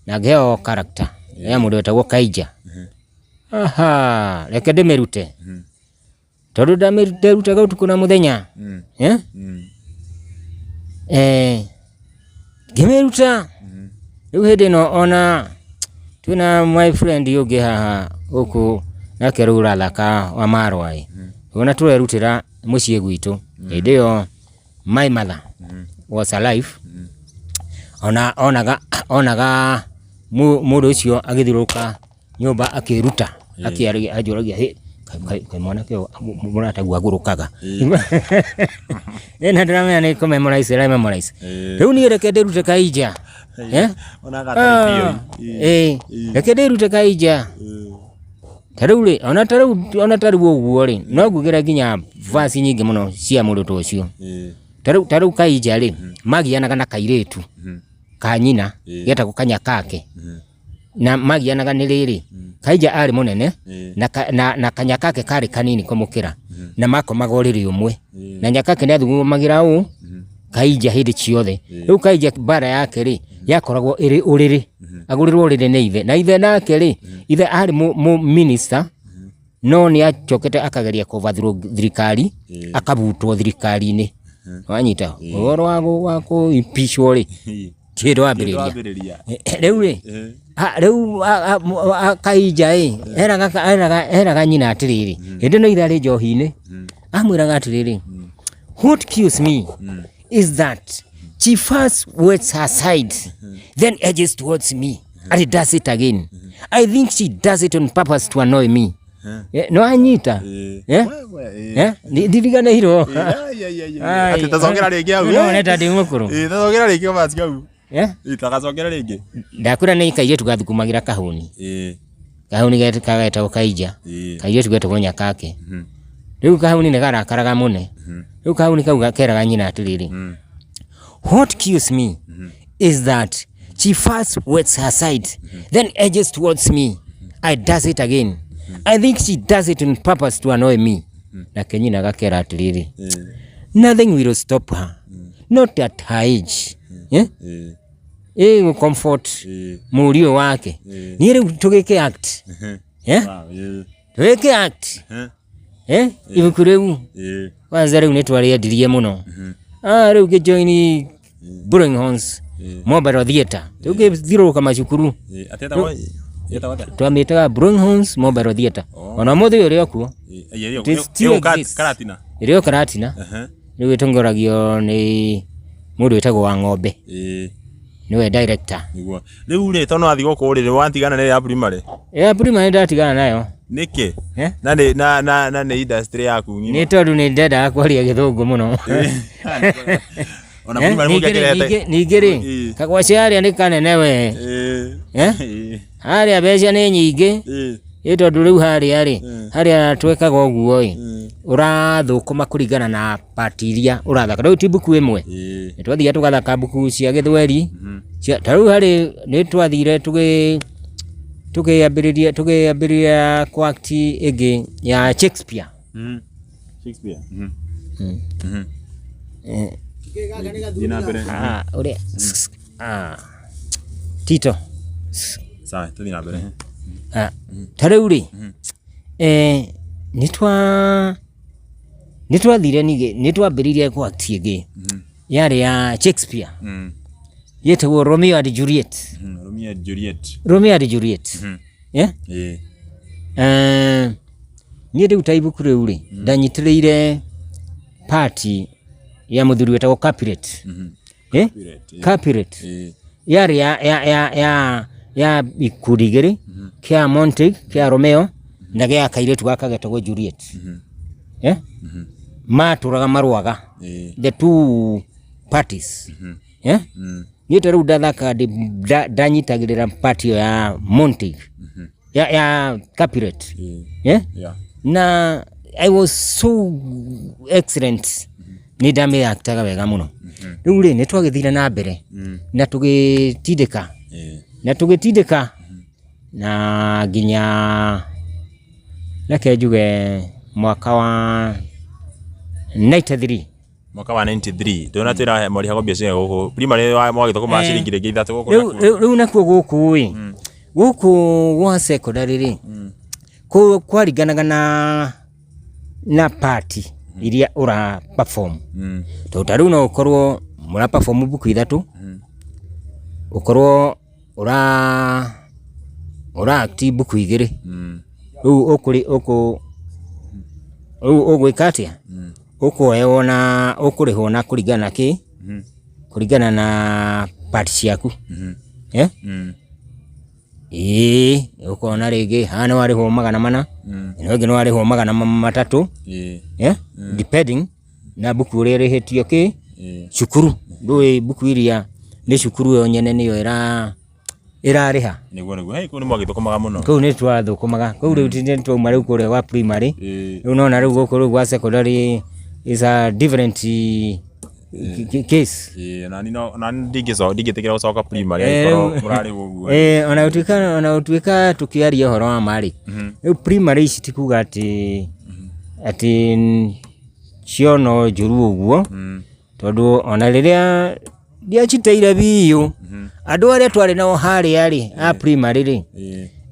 na ngĩheo character ya mũndũ wetagwo Kaija. Aha, reke ndĩmĩrute. Tondũ nderutaga ũtukũ na mũthenya. Eh? Eh, ngĩmĩruta. Rĩu hĩndĩ ĩno ona twĩna my friend ũngĩ haha gũkũ nake rĩu ũrathaka wa Marwa ĩ. Ona tũrerutĩra mũciĩ gwitũ. Hĩndĩ ĩyo my mother was alive. Ona onaga onaga mũndũ ũcio agĩthiũrũrũka nyũmba akĩruta akĩaria anjũragia hĩ kaĩ mwanake ũyũ mũrataguo agũrũkaga ĩ na ndĩramenya nĩ kũ memorize ĩra memorize rĩu niĩ reke ndĩrute kainja. Eh? Onaga atarĩ biũ. Ĩ reke ndĩrute kainja. Ta rĩu rĩ ona ta rĩu ona ta rĩu ũguo rĩ no ngugĩre nginya verse nyingĩ mũno cia mũndũ ta ũcio. Ta rĩu kainja rĩ magianaga na kairĩtu ka nyina getagwo kanyakake. Na magianaga nĩ rĩrĩ, Kaija arĩ mũnene na, na, na kanyakake karĩ kanini kũmũkĩra na makomaga ũrĩrĩ ũmwe na nyakake nĩ athugumagĩra ũũ Kaija hĩndĩ ciothe. Rĩu Kaija mbara yake rĩ yakoragwo ĩrĩ ũrĩrĩ, agũrĩrwo ũrĩrĩ nĩ ithe na ithe nake rĩ, ithe arĩ mũ minister no nĩ acokete akageria kũ overthrow thirikari akabutwo thirikari-inĩ. Wanyita ũhoro wa kũ impeach wo rĩ ti hĩndĩ wambĩrĩria. Wambĩrĩria. Rĩu rĩ rĩu Kahinja ĩ eraga eraga eraga nyina atĩrĩrĩ hĩndĩ ĩno ithe arĩ njohi-inĩ amwĩraga atĩrĩrĩ, "What kills me is that she first wets her side, then edges towards me." And does it again. I think she does it on purpose to annoy me. No anyita. Eh? Eh? Ndiriganĩirwo. Atĩ tacokera rĩngĩ hau. No neta ndĩ mũkũrũ. Ĩĩ, tacokera rĩngĩ verse kau. Eh? Ĩĩ, tagacokera rĩngĩ. Ndakwĩra nĩ kairĩtu gathukumagĩra kahũni. Ĩĩ. Kahũni kagetagwo Kaija. Ĩĩ. Kairĩtu getagwo Nyakake. Rĩu kahũni nĩ karakaraga mũno. Rĩu kahũni kau keraga nyina atĩrĩrĩ. What kills me is that she first wets her side, then edges towards me. I does it again. I think she does it on purpose to annoy me. Nake nyina agakera atĩrĩrĩ, nothing will stop her. Not at her age. Eh? Ĩĩ. Ĩ comfort Ĩĩ. mũriũ wake. Niĩ rĩu tũgĩke act. Eh? Ĩĩ. Tũgĩke act. Eh? Ibuku rĩu Ĩĩ. kwanza rĩu nĩ twarĩendirie mũno. Ah, rĩu ngĩjoin Blowing Horns Mobile Theatre. Rĩu ngĩthiũrũrũka macukuru. Ĩĩ, atĩ etagwo etagwo atĩa? Twamĩtaga Blowing Horns Mobile Theatre. Ona ũmũthĩ ũyũ ĩrĩ o kuo. Ĩĩ, ĩrĩ It still exists. Karatina. Ĩrĩ o Karatina. Rĩu ĩtongoragio nĩ mũndũ wĩtagwo wa ng'ombe. Ĩĩ, Nĩwe director. nĩguo. Rĩu rĩ, tondũ wathiĩ gũkũ rĩ, watigana na ĩrĩa ya primary. Ya primary ndatigana nayo. Nĩkĩ? Eh? Na nĩ na na na nĩ industry yaku ng'ima. Nĩ tondũ nĩ ndendaga kwaria gĩthũngũ mũno. Ona Eh, primary ningĩ rĩ- mũngĩakĩrehete. ningĩ rĩ Ĩĩ. kagwaci harĩa nĩ kanene we. Ĩĩ. Eh? Ĩĩ. Harĩa mbeca nĩ nyingĩ. Ĩĩ. Ĩ tondũ rĩu harĩa rĩ, harĩa twekaga ũguo ĩ, ũrathũkũma kũringana na part iria ũrathaka. Rĩu ti mbuku ĩmwe. Ĩĩ. Nĩ twathiaga tũgathaka mbuku cia gĩthweri. Ta rĩu harĩ nĩ twathire tũgĩambĩrĩria kũ act ĩngĩ ya Shakespeare. Shakespeare. Thiĩ na mbere. Ah, ũrĩa ah, Tito. Sawa, tũthiĩ na mbere. Ah, ta rĩu rĩ, nĩ twathire ningĩ nĩ twambĩrĩirie kũ act ĩngĩ yarĩ ya Shakespeare yetagwo Romeo and Juliet. Romeo and Juliet. Romeo and Juliet. Yeah? Ĩĩ. Niĩ rĩu ta ibuku rĩu rĩ, ndanyitĩrĩire part ya mũthuri wetagwo Capulet. Eh? Juliet. Capulet. Ĩĩ. Yarĩ ya ikundi igĩrĩ, kĩa Montague, kĩa Romeo na gĩa kairĩtu gaka getagwo Juliet. Eh? Matũraga marũaga Ĩĩ. the two parties. Eh? Niĩ ta rĩu ndathakaga ndanyitagĩrĩra part ĩyo ya Montague, ya Capulet. Ĩĩ. Eh? Yeah. Na I was so excellent nĩ ndamĩaktaga wega mũno. Rĩu rĩ nĩ twagĩthire na mbere na tũgĩtindĩka Ĩĩ. na tũgĩtindĩka na nginya reke njuge mwaka wa 93. Mwaka wa 93 ndona twĩra marĩhagwo mbia cia gũkũ primary wa mwagĩthũkũma ciringi rĩngĩ ithatũ gũkũ Rĩu nakuo. rĩu nakuo gũkũ ĩ, gũkũ gwa secondary rĩ, kwaringanaga na part iria ũra perform. Tondũ ta rĩu no ũkorwo mũra perform mbuku ithatũ, ũkorwo ũra act mbuku igĩrĩ. Rĩu ũkũrĩ ũkũ rĩu ũgwĩka atĩa? Ũkũheo na ũkũrĩhwo na kũringana na kĩ? Kũringana na part ciaku. Eh? Ĩĩ, ũkona rĩngĩ haha nĩ warĩhwo 400, ĩno ĩngĩ nĩ warĩhwo 300. Ĩĩ. Eh? Depending na mbuku ũrĩa ĩrĩhĩtio kĩ? Ĩĩ. Cukuru. Ndũĩ mbuku iria nĩ cukuru yo nyene nĩyo ĩrarĩha. Nĩguo nĩguo. Hey, kũu nĩ mwagĩthũkũmaga mũno. Kũu nĩ twathũkũmaga. Kũu rĩu nĩ twauma rĩu kũrĩa gwa primary. Ĩĩ. Rĩu nona rĩu gũkũ rĩu gwa secondary is a different case. Ĩĩ, nani no nani ndingĩtĩkĩra gũcoka primary angĩkorwo mũrarĩhwo ũguo. Eh, ona gũtuĩka tũkĩaria ũhoro wa ma rĩ, rĩu primary ici ti kuga atĩ cio no njũru ũguo, tondũ ona rĩrĩa ndiaciteire biũ, andũ arĩa twarĩ nao harĩa rĩ, a primary rĩ,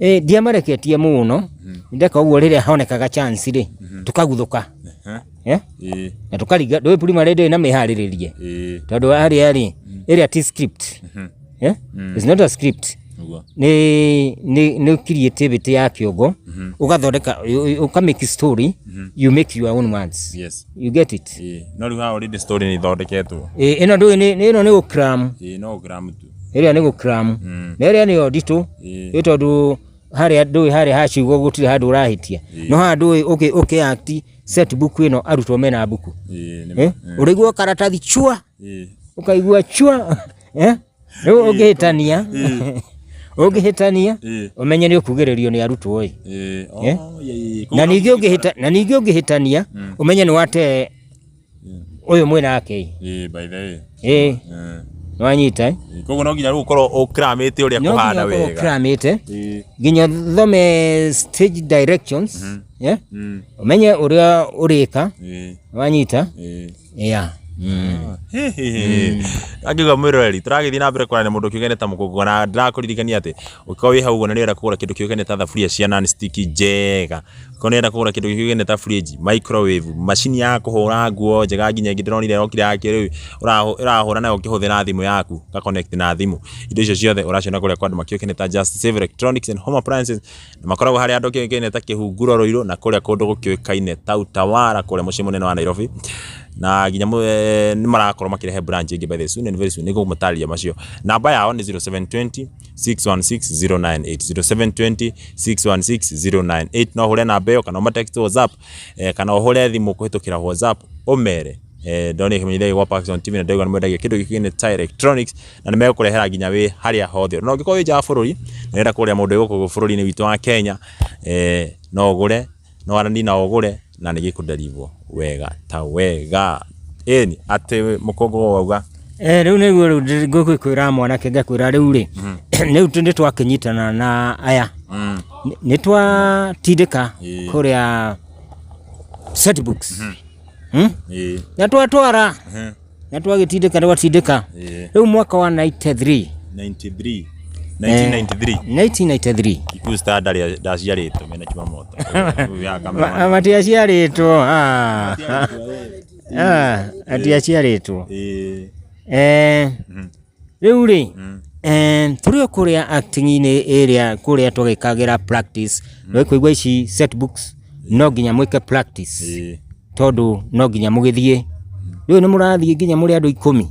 Ĩĩ. ndiamareketie mũno, ndeka ũguo rĩrĩa honekaga chance rĩ, tũkaguthũka. Eh? Ĩĩ. Na tũkaringa, ndũĩ primary ndĩrĩ na mĩharĩrĩrie. Ĩĩ. Tondũ harĩa rĩ, ĩrĩa ti script. Eh? It's not a script. Nĩguo. Nĩ creativity ya kĩongo, ũgathondeka, ũka make story, you make your own words. Yes. You get it? Ĩĩ. No rĩu haha already story nĩ ithondeketwo. Ĩno ndũĩ nĩ ĩno nĩ gũcram. Ĩĩ, no ũkĩramu tu. Ĩrĩa nĩ gũkram. Na ĩrĩa nĩyo nditũ. Ĩ tondũ harĩa ndũĩ harĩa ha ciugo gũtirĩ handũ ũrahĩtia. No haha ndũĩ ũkĩ ũkĩ act set book ĩno arutwo mena mbuku. Eh? Ũraigua karatathi chua. Ũkaigua chua. Eh? Rĩu ũngĩhĩtania. Ũngĩhĩtania ũmenye nĩ ũkugĩrĩrio nĩ arutwo ĩ. Eh? Na ningĩ ũngĩhĩta na ningĩ ũngĩhĩtania ũmenye nĩ wate ũyũ mwĩ nake ĩ. By the way. Ĩ. Nĩwanyita eh? Koguo no nginya rĩu ũkorwo ũkramĩte ũrĩa No kũhana nginya ũkorwo wega. ũkramĩte nginya ũthome stage directions eh? Ũmenye ũrĩa ũrĩka. Nĩwanyita? Yeah. Angiuga mwĩroreri tũragĩthiĩ na mbere kwaria na mũndũ ũkĩũkaine ta mũkũngũ na ndĩrakũririkania atĩ ũngĩkorwo wĩ hau ũguo na nĩ ũrenda kũgũra kĩndũ kĩũkaine ta thaburia cia non stick njega, ũngĩkorwo nĩ ũrenda kũgũra kĩndũ kĩũkaine ta fridge, microwave, macini ya kũhũra nguo njega nginya ĩngĩ ndĩronire ĩrokire ya kĩrĩu ũrahũra nayo ũkĩhũthĩra thimũ yaku, ũga connect na thimũ, indo icio ciothe ũraciona kũrĩa kwa andũ makĩũkaine ta Just Save Electronics and Home Appliances. Na makoragwo harĩa andũ kĩũĩkaine ta Kĩhunguro Ruiru na kũrĩa kũndũ gũkĩũĩkaine ta Utawala kũrĩa mũciĩ mũnene wa Nairobi. Na nginya nĩ marakorwo makĩrehe branch ĩngĩ by the soon and very soon nĩ ngũmũtarĩria macio. Namba yao nĩ 0720 616 098 0720 616 098. No ũhũre namba ĩyo kana ũma text WhatsApp kana ũhũre thimũ kũhĩtũkĩra WhatsApp ũmere ndonire kĩmenyithia gwa Parkson TV na ndĩraigua nĩ mwendagia kĩndũ gĩkĩ nĩ ta electronics na nĩ megũkũrehera nginya wĩ harĩa hothe. Na ũngĩkorwo wĩ nja wa bũrũri na ũrenda kũgũrĩra mũndũ wĩ gũkũ bũrũri-inĩ witũ wa Kenya, no ũgũre, no waranĩrie na ũgũre na nĩ gĩkũ deliver wega ta wega. Ĩni atĩ mũkũngũ wauga. Rĩu nĩguo rĩu ngũkwĩra mwanake ngakwĩra rĩu rĩ, rĩu nĩ twakĩnyitana na aya, nĩ twatindĩka kũrĩa set books. Na twatwara na twagĩtindĩka twatindĩka. Rĩu mwaka wa 93. 93. 1993. 1993. Kikuyu Star ndarĩ ndaciarĩtwo mena Chumamoto. Matiaciarĩtwo. Matiaciarĩtwo. Rĩu rĩ, tũrĩ o kũrĩa acting-inĩ ĩrĩa kũrĩa twagĩkagĩra practice, nĩ kũigua ici set books no nginya mwĩke practice tondũ no nginya mũgĩthiĩ. Rĩu nĩ mũrathiĩ nginya mũrĩ andũ 10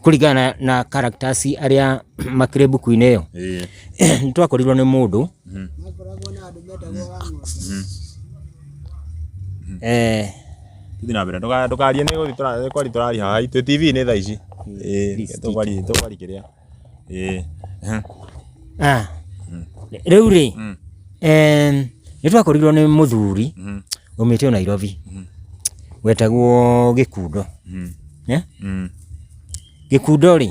kũringana na characters arĩa makĩrĩ mbuku-inĩ ĩyo. Nĩ twakorirwo nĩ mũndũ Thiĩ na mbere ndũkarie nĩ gũthiĩ kwaria tũraria haha twĩ TV-inĩ thaa ici. Tũkwaria tũkwaria kĩrĩa. Rĩu rĩ, nĩ twakorirwo nĩ mũthuri umĩte o Nairobi wetagwo Gĩkundo. Gĩkundo rĩ,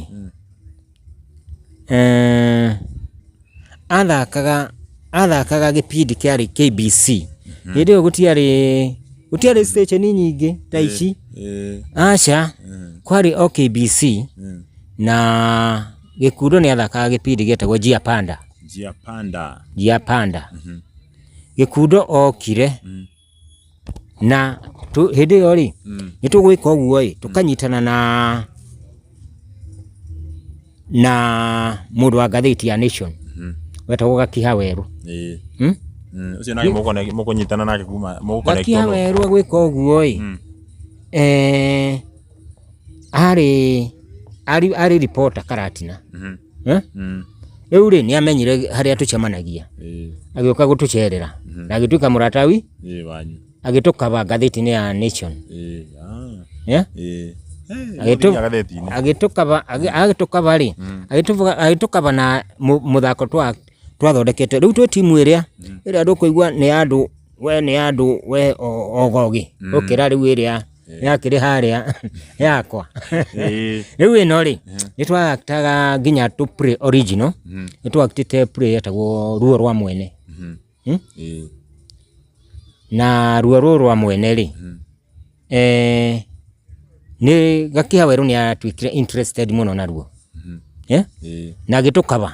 athakaga athakaga gĩbindi kĩarĩ KBC. Hĩndĩ ĩyo gũtiarĩ gũtiarĩ station nyingĩ ta ici, aca, kwarĩ o KBC na Gĩkundo nĩ athakaga gĩbindi gĩetagwo Njia Panda. Njia Panda. Njia Panda. Gĩkundo okire na hĩndĩ ĩyo rĩ, nĩ tũgwĩka ũguo ĩ, tũkanyitana na na mũndũ wa ngathĩti ya Nation wetagwo Gakiha Werũ. Ũcio nake mũkũnyitana nake kuma mũgũ Gakiha Werũ agwĩka ũguo ĩ, arĩ arĩ reporter Karatina. Rĩu rĩ, nĩ amenyire harĩa tũcemanagia, agĩũka gũtũcerera na agĩtuĩka mũrata wi, agĩtũkaba ngathĩti-inĩ ya Nation. Agĩtũkaba agĩtũkaba rĩ, agĩtũkaba na mũthako twathondekete. Rĩu twĩ timu ĩrĩa ĩrĩa ndũkũigua nĩ ya andũ we nĩ ya andũ we ogogi gũkĩra rĩu ĩrĩa yakĩrĩ harĩa yakwa. Rĩu ĩno rĩ, nĩ twa-actaga nginya tũ play original, nĩ twa-actĩte play yetagwo Ruo rwa Mwene. Na ruo rũrũ rwa mwene rĩ, nĩ Gakiha Werũ nĩ atuĩkire interested mũno naruo. Na agĩtũkaba.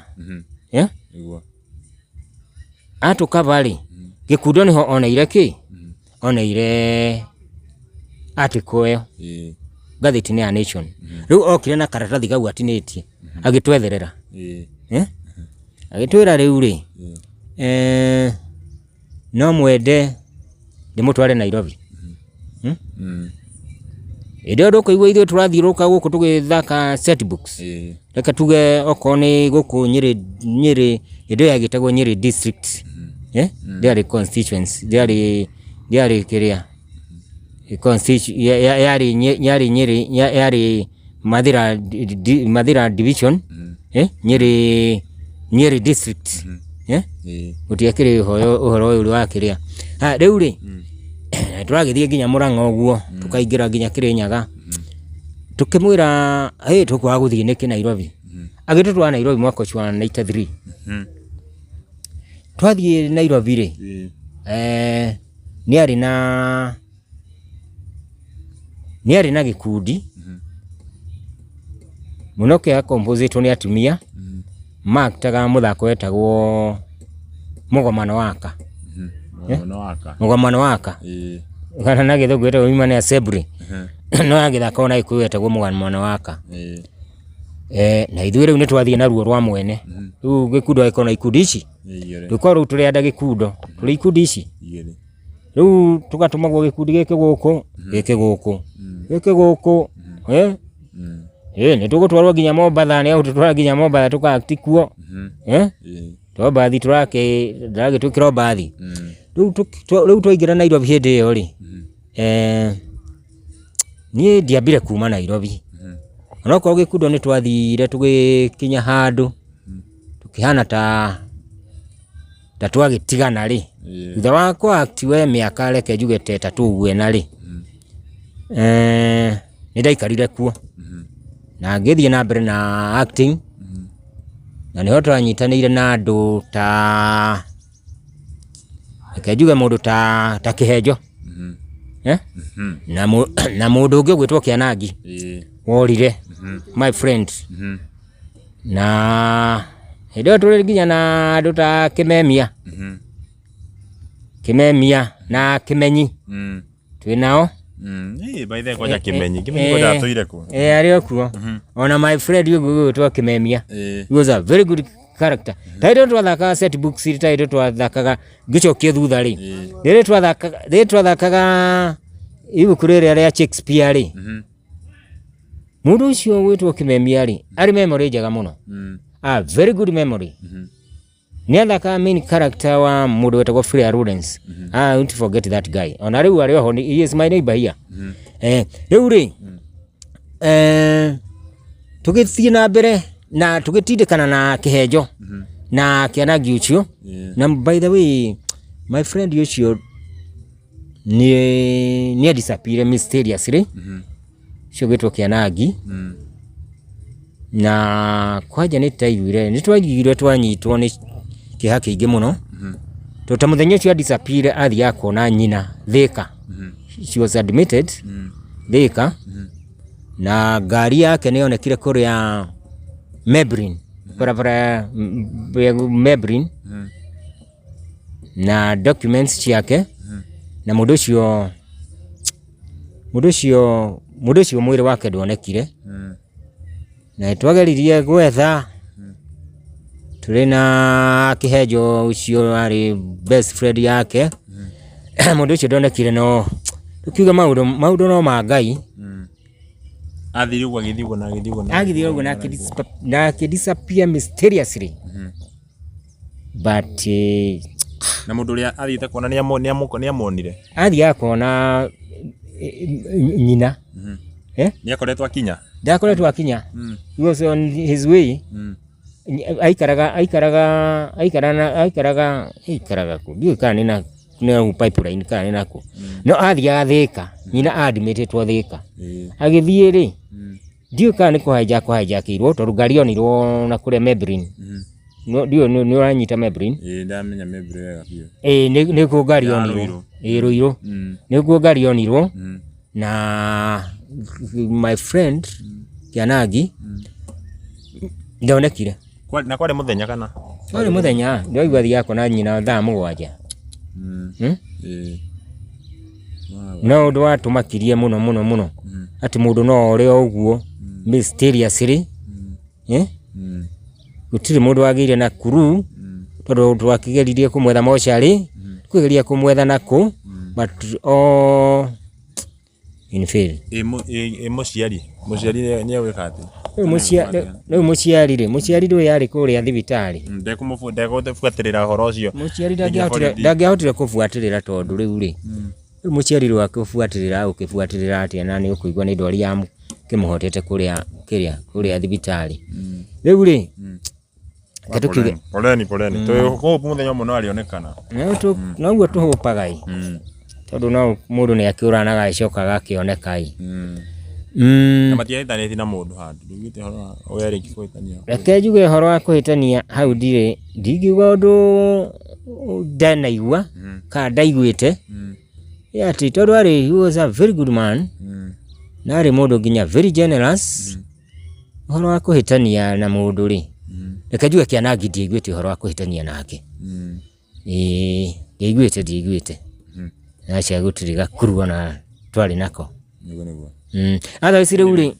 Atũkaba rĩ, Gĩkundo nĩho oneire kĩ? Oneire article ĩyo ngathĩti-inĩ ya Nation. Rĩu okire na karatathi kau atinĩtie agĩtwetherera. Agĩtwĩra rĩu rĩ, no mwende ndĩmũtware Nairobi. Hĩndĩ ĩyo ndũkũigua ithuĩ tũrathiũrũrũka gũkũ tũgĩthaka set books. Reke tuge okorwo nĩ gũkũ Nyĩrĩ, Nyĩrĩ hĩndĩ ĩyo yagĩtagwo Nyĩrĩ district, eh, ndĩarĩ constituency, ndĩarĩ ndĩarĩ kĩrĩa constitu- yarĩ yarĩ Nyĩrĩ, yarĩ Mathĩra Mathĩra division, eh, Nyĩrĩ Nyĩrĩ district, eh, gũtiakĩrĩ ũhoro ũyũ wa kĩrĩa. Haya rĩu rĩ, tũragĩthiĩ nginya Mũrang'a ũguo, tũkaingĩra nginya Kĩrĩnyaga, tũkĩmwĩra hĩ tũkwaga gũthiĩ nĩkĩ Nairobi, agĩtũtwara Nairobi mwaka ũcio wa 93. Twathiĩ Nairobi rĩ, nĩ arĩ na nĩ arĩ na gĩkundi mũno kĩa compositwo nĩ atumia maaktaga mũthako wetagwo mũgomano waka. Mũgomano waka. Mũgomano waka. Kana na gĩthũngũ wetagwo Women Assembly. No yagĩthakagwo na gĩkũyũ wetagwo mũgomano waka. Na ithuĩ rĩu nĩ twathiĩ na ruo rwa mwene. Rĩu gĩkundo agĩkorwo na ikundi ici. Tũkorwo rĩu tũrĩ anda gĩkundo. Tũrĩ ikundi ici. Rĩu tũgatũmagwo gĩkundi gĩkĩ gũkũ, gĩkĩ gũkũ, gĩkĩ gũkũ, eh? Ĩ nĩ tũgũtwarwo nginya Mombatha, nĩ egũtũtwara nginya Mombatha tũka act kuo, eh? To mbathi tũrakĩ ndĩragĩtwĩkĩra o mbathi. Rĩu rĩu twaingĩra Nairobi hĩndĩ ĩyo rĩ, eh, niĩ ndiambire kuma Nairobi. Onokorwo gĩkundo nĩ twathire tũgĩkinya handũ, tũkĩhana ta ta twagĩtigana rĩ, thutha wa kũ act we mĩaka reke njuge ta ĩtatũ ũguo ĩna rĩ, nĩ ndaikarire kuo na ngĩthiĩ na mbere na acting na nĩho twanyitanĩire na andũ ta reke njuge mũndũ ta ta Kĩhenjo eh? Na mũndũ ũngĩ ũgwĩtwo Kĩanangi worire my friend na hĩndĩ ĩyo tũrĩ nginya na andũ ta Kĩmemia, Kĩmemia na Kĩmenyi twĩ nao. Ĩ, by the way, kwanja Kĩmenyi. Kĩmenyi kwanja atũire kũ? Eh, arĩ o kuo. Ona my friend ũyũ ũgwĩtwo Kĩmemia. He was a very good character. Ta hĩndĩ ĩyo twathakaga set books ta hĩndĩ ĩyo twathakaga ngĩcokia thutha rĩ. Rĩrĩa twathakaga rĩrĩa twathakaga ibuku rĩrĩa rĩa Shakespeare rĩ. Mũndũ ũcio ũgwĩtwo Kĩmemia rĩ, arĩ memory njega mũno. A very good memory. Nĩ athakaga main character wa mũndũ wetagwo Freya Lawrence. I won't forget that guy. Ona rĩu arĩ oho, he is my neighbor here. Eh, rĩu rĩ, eh, tũgĩthiĩ na mbere na tũgĩtindĩkana na Kĩhenjo na Kĩanangi ũcio. Na by the way, my friend ũcio nĩ nĩ disappear mysteriously ũcio ũgĩtwo Kĩanangi na kwanja nĩ twaiguire nĩ twaiguire twanyitwo nĩ kĩeha kĩingĩ mũno tondũ ta mũthenya ũcio disappear athiaga kuona nyina Thĩka. She was admitted Thĩka na ngari yake nĩ yonekire kũrĩa Maybelline, barabara ya Maybelline na documents ciake na mũndũ ũcio mũndũ ũcio mũndũ ũcio mwĩrĩ wake ndwonekire na twageririe gwetha tũrĩ na kĩhenjo ũcio warĩ best friend yake mũndũ ũcio ndonekire no tũkiuga maũndũ maũndũ no ma Ngai. Athire ũguo agĩthiĩ ũguo na agĩthiĩ ũguo na agĩthiĩ ũguo na akĩ disappear mysteriously but Na mũndũ ũrĩa athiĩte kuona nĩ amuonire? Athiaga kuona nyina. Eh? Nĩ akoretwo akinya? Ndakoretwo akinya. He was on his way. Aikaraga aikaraga aikaraga aikaraga aikaraga kũ? Ndiũĩ kana nĩ na nĩ hau pipeline kana nĩ nakũ. No athiaga Thĩka, nyina admitĩtwo Thĩka. Agĩthiĩ rĩ, ndiũĩ kana nĩ kũ hijack hijackirwo tondũ ngari yonirwo na kũrĩa Maybelline. Ndiũĩ nĩ ũranyita Maybelline? Ĩĩ ndamenya Maybelline wega biũ. Ĩĩ nĩkuo ngari Ya yonirwo. Ruiru. Ĩĩ Ruiru. Nĩkuo ngari yonirwo na my friend Kĩanangi ndonekire. Na kwarĩ mũthenya kana? Kwarĩ mũthenya, ndĩraigua athiaga kuona nyina thaa 7. Ĩĩ. No ũndũ watũmakirie mũno mũno mũno atĩ mũndũ no ore o ũguo mysteriously eh? Gũtirĩ mũndũ wagĩire na clue tondũ twakĩgeririe kũmwetha mocarĩ, kũgeria kũmwetha na kũ but all In fail. Ĩ mũciari, mũciari nĩ egwĩka atĩa? Rĩu mũciari rĩ, mũciari ndũĩ arĩ kũrĩa thibitarĩ. Ndekũbuatĩrĩra ũhoro ũcio. Mũciari ndangĩahotire kũbuatĩrĩra tondũ rĩu rĩ, rĩu mũciari rĩu akĩbuatĩrĩra agũkĩbuatĩrĩra atĩa na nĩ ũkũigua nĩ ndwari yakĩmũhotete kũrĩa kĩrĩa kũrĩa thibitarĩ. Rĩu rĩ, reke tũkiuge Poleni, poleni. Twĩ hope mũthenya ũmwe no arĩonekana. Noguo tũhũpaga ĩ, tondũ no mũndũ nĩ akĩũraga na agagĩcoka agakĩoneka ĩ. Na matiahĩtanĩtie na mũndũ handũ. Ndũiguĩte ũhoro wa we rĩngĩ kũhĩtania. Reke njuge ũhoro wa kũhĩtania hau ndirĩ, ndingiuga ũndũ ndanaigua kana ndaiguĩte, nĩ atĩ tondũ arĩ he was a very good man, na arĩ mũndũ nginya very generous, Ũhoro wa kũhĩtania na mũndũ rĩ, reke njuge kĩanangi ndiaiguĩte ũhoro wa kũhĩtania nake. Ĩĩ ndiaiguĩte ndiaiguĩte. Aca gũtirĩ gakuru ona twarĩ nako. Nĩguo nĩguo. Otherwise rĩu rĩ,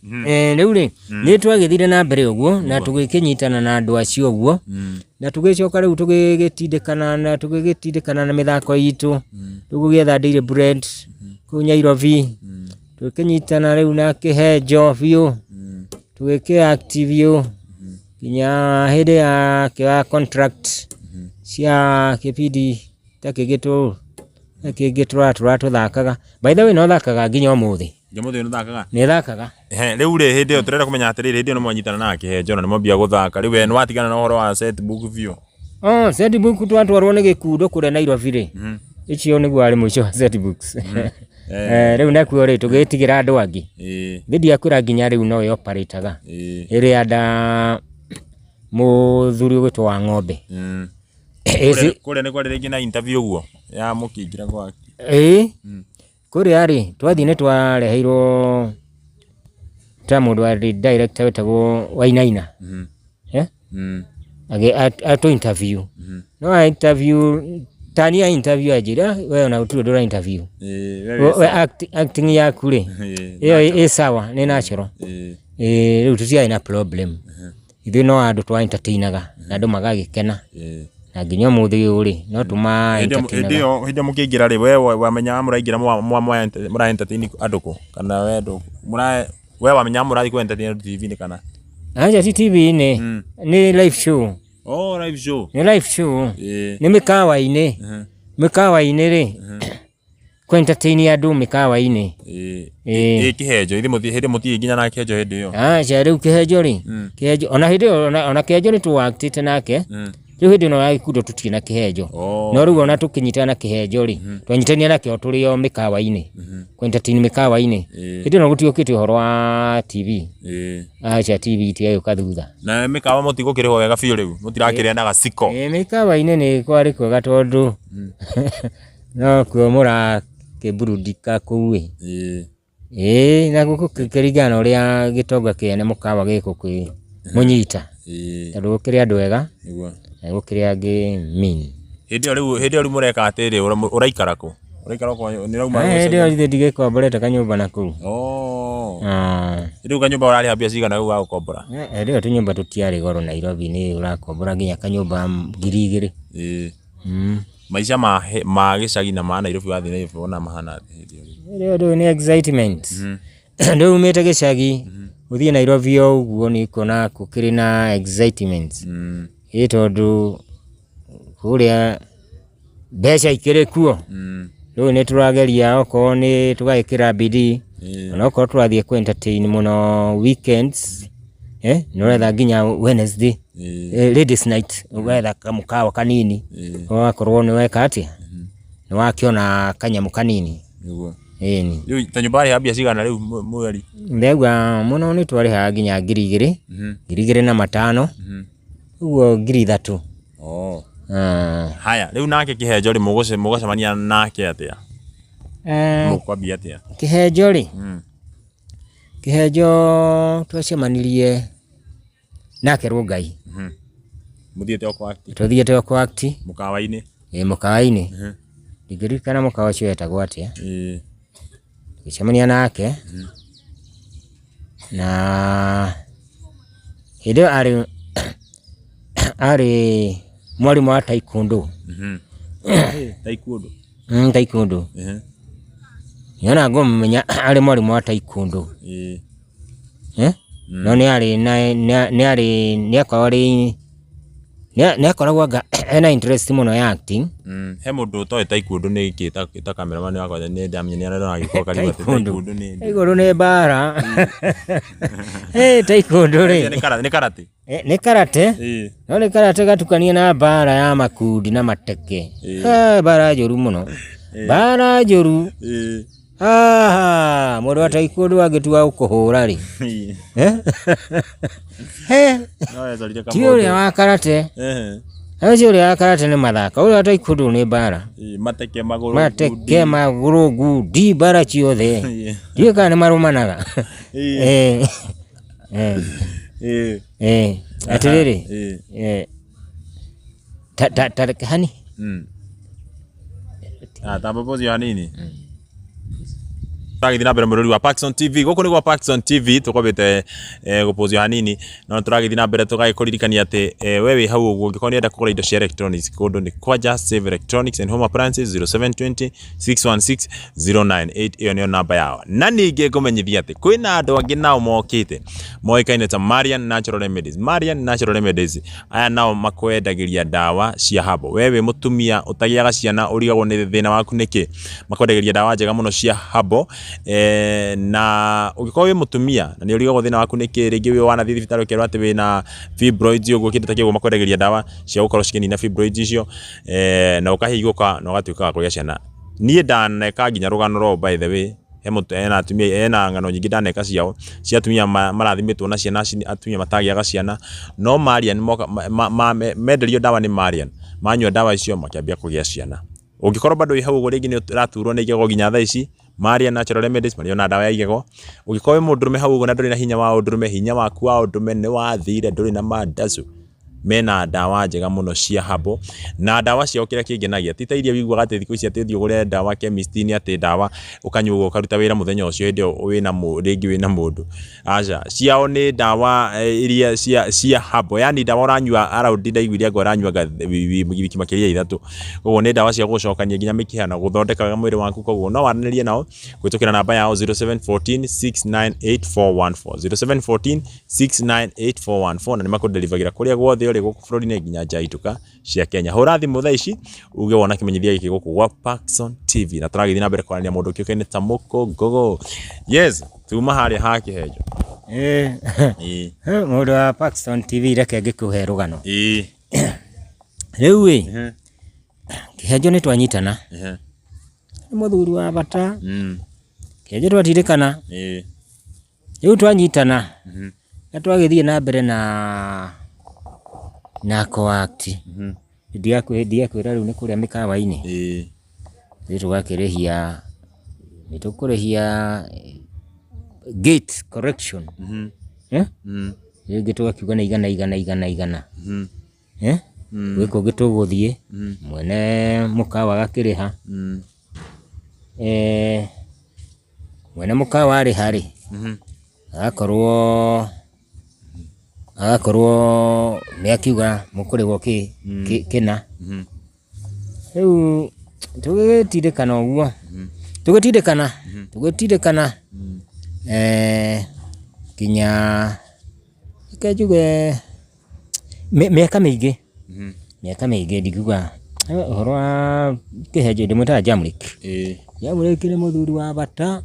rĩu rĩ, nĩ twagĩthire na mbere ũguo na tũgĩkĩnyitana na andũ acio ũguo, na tũgĩcoka rĩu tũgĩgĩtindĩkana na tũgĩgĩtindĩkana na mĩthako itũ, rĩu gũgĩetha Daily Bread kũu Nyairobi. Tũkĩnyitana rĩu na kĩhenjo biũ, tũgĩkĩ act biũ, nginya hĩndĩ ya kĩoya contract cia kĩbindi ta kĩngĩ kĩngĩ tũratũthakaga. By the way no thakaga nginya ũmũthĩ. Nginya ũmũthĩ nĩ ũthakaga? Nĩ thakaga. Ehe, rĩu rĩ hĩndĩ ĩyo tũrenda kũmenya atĩrĩrĩ, hĩndĩ ĩyo nĩ mwanyitana na kĩhenjo na nĩ mwambia gũthaka, rĩu we nĩ watigana na ũhoro wa set book biũ? Oh, set book twatwarwo nĩ gĩkundo kũrĩa Nairobi rĩ, icio nĩguo warĩ mũico wa set books. Eh, rĩu nakuo rĩ tũgĩtigĩra andũ angĩ. Niĩ ndiakwĩra nginya rĩu no ĩoparĩtaga. Ĩrĩ anda mũthuri ũgwĩtwo wa ng'ombe. Kũrĩa nĩ kwarĩ rĩngĩ na interview ũguo ya mũkĩingĩra gwake? Ĩĩ, kũrĩa rĩ twathiĩ nĩ twareheirwo ta mũndũ warĩ director wetagwo Wainaina. Eh? Atũ interview. No a interview ta niĩ a interview anjĩra we ona gũtirĩ ũndũ ũra interview. We acting yaku rĩ ĩyo ĩ sawa nĩ natural. Ĩĩ rĩu tũtiarĩ na problem. Ithuĩ no andũ twa entertainaga na andũ magagĩkena. Na nginya ũmũthĩ ũyũ rĩ no tũma entertainaga. Hĩndĩ ĩyo hĩndĩ ĩyo mũkĩingĩra rĩ we wamenyaga mũraingĩra mũra entertain andũ kũ? Kana we ndũ we wamenyaga mũrathiĩ kũ entertain andũ TV-inĩ kana? Aca ti TV-inĩ, nĩ live show. Oh, live show. Nĩ live show. Nĩ mĩkawa-inĩ. Mĩkawa-inĩ rĩ, kũ entertain andũ mĩkawa-inĩ. Ĩĩ kĩhenjo, ithuĩ hĩndĩ mũtiĩ nginya na kĩhenjo hĩndĩ ĩyo. Aca rĩu kĩhenjo rĩ, kĩhenjo ona hĩndĩ ĩyo ona kĩhenjo nĩ tũ-act-ĩte nake. Rĩu hĩndĩ ĩno ya gĩkundo tũtirĩ na kĩhenjo. No rĩu ona tũkĩnyitana na kĩhenjo rĩ, twanyitanire nakĩo tũrĩ o mĩkawa-inĩ. Kũ entertain mĩkawa-inĩ. Hĩndĩ ĩno gũtiokĩte ũhoro wa TV. Aca TV itiagĩũka thutha. Na mĩkawa mũtigũkĩrĩhwo wega biũ rĩu, mũtirakĩrĩa na gaciko. Ĩĩ mĩkawa-inĩ nĩ kwarĩ kwega tondũ no kuo mũrakĩburudika kũu ĩ. Ĩĩ na gũkĩringana na ũrĩa gĩtonga kĩene mũkawa gĩgũkĩmũnyita. Tondũ gũkĩrĩ andũ ega na gũkĩrĩ angĩ mean. Hĩndĩ ĩyo rĩu hĩndĩ ĩyo rĩu mũreka atĩrĩ ũraikara kũ? Ũraikara kwa nĩ ũrauma Hĩndĩ ĩyo githĩ ndigĩkomborete kanyũmba na kũu. Rĩu kanyũmba ũrarĩha mbia cigana rĩu ga gũkombora? Hĩndĩ ĩyo tũnyũmba tũtiarĩ goro Nairobi nĩ ũrakombora nginya kanyũmba 2000. Maica ma gĩcagi na ma Nairobi wathiĩ Nairobi wona mahana atĩa hĩndĩ ĩyo? Hĩndĩ ĩyo ndũĩ nĩ excitement. Ndũĩ umĩte gĩcagi ũthiĩ Nairobi o ũguo nĩ ũkuona gũkĩrĩ na excitement. Ĩ tondũ kũrĩa mbeca ikĩrĩ kuo. Rĩu nĩ tũrageria okorwo nĩ tũgagĩkĩra bidii ona okorwo tũrathiĩ kũ entertain mũno weekends, nĩ ũretha nginya Wednesday, ladies night, ũgetha kamũkawa kanini ũgakorwo nĩ weka atĩa, nĩ wakĩona kanyamũ kanini. Ĩni. Rĩu ta nyũmba warĩhaga mbia cigana rĩu mweri? Ndegwa mũno nĩ twarĩhaga nginya 2000, 2500, ũguo 3000. Haya, rĩu nake kĩhenjo rĩ mũgũcemania nake atĩa? Mũkwambia atĩa? Kĩhenjo rĩ, kĩhenjo twacemanirie nake Rũngai. Mũthiĩte o kwa act? Tũthiĩte o kwa act. Mũkawa-inĩ? Ĩĩ mũkawa-inĩ. Ndingĩririkana mũkawa ũcio wetagwo atĩa. Tũgĩcemania nake na hĩndĩ ĩyo arĩ arĩ mwarimũ wa taekwondo. Taekwondo? Taekwondo. Nĩona ngũmũmenya arĩ mwarimũ wa taekwondo. Eh? No nĩ arĩ na nĩ arĩ nĩ akoragwo arĩ nĩ akoragwo anga ena interest mũno ya acting. He mũndũ ũtoĩ taekwondo nĩ kĩ ta cameraman wakwa nĩ ndamenya nĩ ararora agĩũka akarigwo atĩ taekwondo nĩ Taekwondo nĩ mbara. Hey, taekwondo rĩ. Nĩ karate, nĩ karate. Eh, nĩ karate. No nĩ karate gatukanie na mbara ya makundi na mateke. Eh, mbara njũru mũno. Mbara njũru. Haha, mũndũ wa taekwondo angĩtua gũkũhũra rĩ. Eh? Eh, No ecorire ti ũrĩa wa karate. Ũcio ũrĩa wa karate nĩ mathako, ũrĩa wa taekwondo nĩ mbara. Mateke magũrũ. Mateke magũrũ ngundi mbara ciothe. Ndiũĩ kana nĩ marũmanaga. Eh. Eh. Eh. Atĩrĩrĩ. Eh. Ta ta ta hani. Ah, tamba pause hanini. Tũragĩthiĩ na mbere mũrori wa Paxson TV. Gũkũ nĩ gwa Paxson TV tũkwambĩte gũpũzio hanini no tũragĩthiĩ na mbere tũgagĩkũririkania atĩ we wĩ hau ũguo ũngĩkorwo nĩ ũrenda kũgũra indo cia electronics kũndũ nĩ kwa Just Save Electronics and Home Appliances 0720 616 098 ĩyo nĩyo namba yao. Na ningĩ ngũmenyithia atĩ kwĩna andũ angĩ nao mokĩte moĩkaine ta Marian Natural Remedies. Marian Natural Remedies aya nao makwendagĩria ndawa cia herbal. We wĩ mũtumia ũtagĩaga ciana ũrigagwo nĩ thĩna waku nĩkĩ, makwendagĩria ndawa njega mũno cia herbal na ũngĩkorwo wĩ mũtumia na nĩ ũrigagwo thĩna waku nĩkĩ, rĩngĩ wĩ wanathiĩ thibitarĩ ũkerwo atĩ wĩna fibroids ũguo kĩndũ ta kĩu makwendagĩria ndawa cia gũkorwo cikĩnina fibroids icio na ũkahingũka na ũgatuĩka wa kũgĩa ciana. Niĩ ndaneka nginya rũgano rwao by the way, hena atumia hena ng'ano nyingĩ ndaneka ciao cia atumia marathimĩtwo na ciana, atumia matagĩaga ciana, no Marian moka menderio ndawa nĩ Marian, manyua ndawa icio makĩambia kũgĩa ciana. Ũngĩkorwo bado wĩ hau ũguo rĩngĩ nĩ ũraturwo nĩ igego nginya thaa ici, Marian Natural Remedies marĩ ona ndawa ya igego. Ũngĩkorwo wĩ mũndũrũme hau ũguo na ndũrĩ na hinya wa ũndũrũme, hinya waku wa ũndũrũme nĩ wathirire ndũrĩ na mandacu, mena ndawa njega mũno cia herbal, na ndawa ciao kĩrĩa kĩngenagia ti ta iria ũiguaga atĩ thikũ ici atĩ ũthiĩ ũgũre ndawa chemist-inĩ atĩ ndawa ũkanyua ũguo ũkaruta wĩra mũthenya ũcio hĩndĩ ĩyo wĩna rĩngĩ wĩna mũndũ, aca, ciao nĩ ndawa iria cia herbal, yaani ndawa ũranyua around ndaiguire anga ũranyua wiki makĩria ya 3, koguo nĩ ndawa cia gũcokania nginya mĩkiha na gũthondeka wega mwĩrĩ waku, koguo no waranĩrie nao kũhĩtũkĩra namba yao 0714 698 414, 0714 698414 na nĩ makũnderibagĩra kũrĩa guothe ũrĩ gũkũ bũrũri-inĩ nginya nja ya ituka cia Kenya. Hũra thimũ thaa ici uge wona kĩmenyithia gĩkĩ gũkũ gwa Paxson TV na tũragĩthiĩ na mbere kwaranĩria mũndũ ũkĩũkaine ta Mũkũngũgũ. Yes, tuma harĩa ha kĩhenjo. Ĩĩ. Mũndũ wa Paxson TV reke ngĩkũhe rũgano. Ĩĩ. Rĩu ĩ, kĩhenjo nĩ twanyitana. Nĩ mũthuri wa bata. Kĩhenjo twatindĩkana. Ĩĩ. Rĩu twanyitana na twagĩthiĩ na mbere na na co-act, ndigakwĩra rĩu nĩ kũrĩa mĩkawa-inĩ, ithuĩ tũgakĩrĩhia, nĩ tũkũrĩhia gate collection, rĩngĩ tũgakiuga nĩ igana igana igana igana, gwĩ kũngĩ tũgũthiĩ, mwene mũkawa agakĩrĩha. Mwene mũkawa arĩha rĩ, agakorwo agakorwo nĩ akiuga mũkũrĩhwo kĩ kĩna. Rĩu tũgĩgĩtindĩkana ũguo, tũgĩtindĩkana tũgĩtindĩkana nginya reke njuge mĩaka mĩingĩ, mĩaka mĩingĩ ndingiuga ũhoro wa kĩhenjo ndĩmwĩtaga Jamrick. Jamrick nĩ mũthuri wa bata,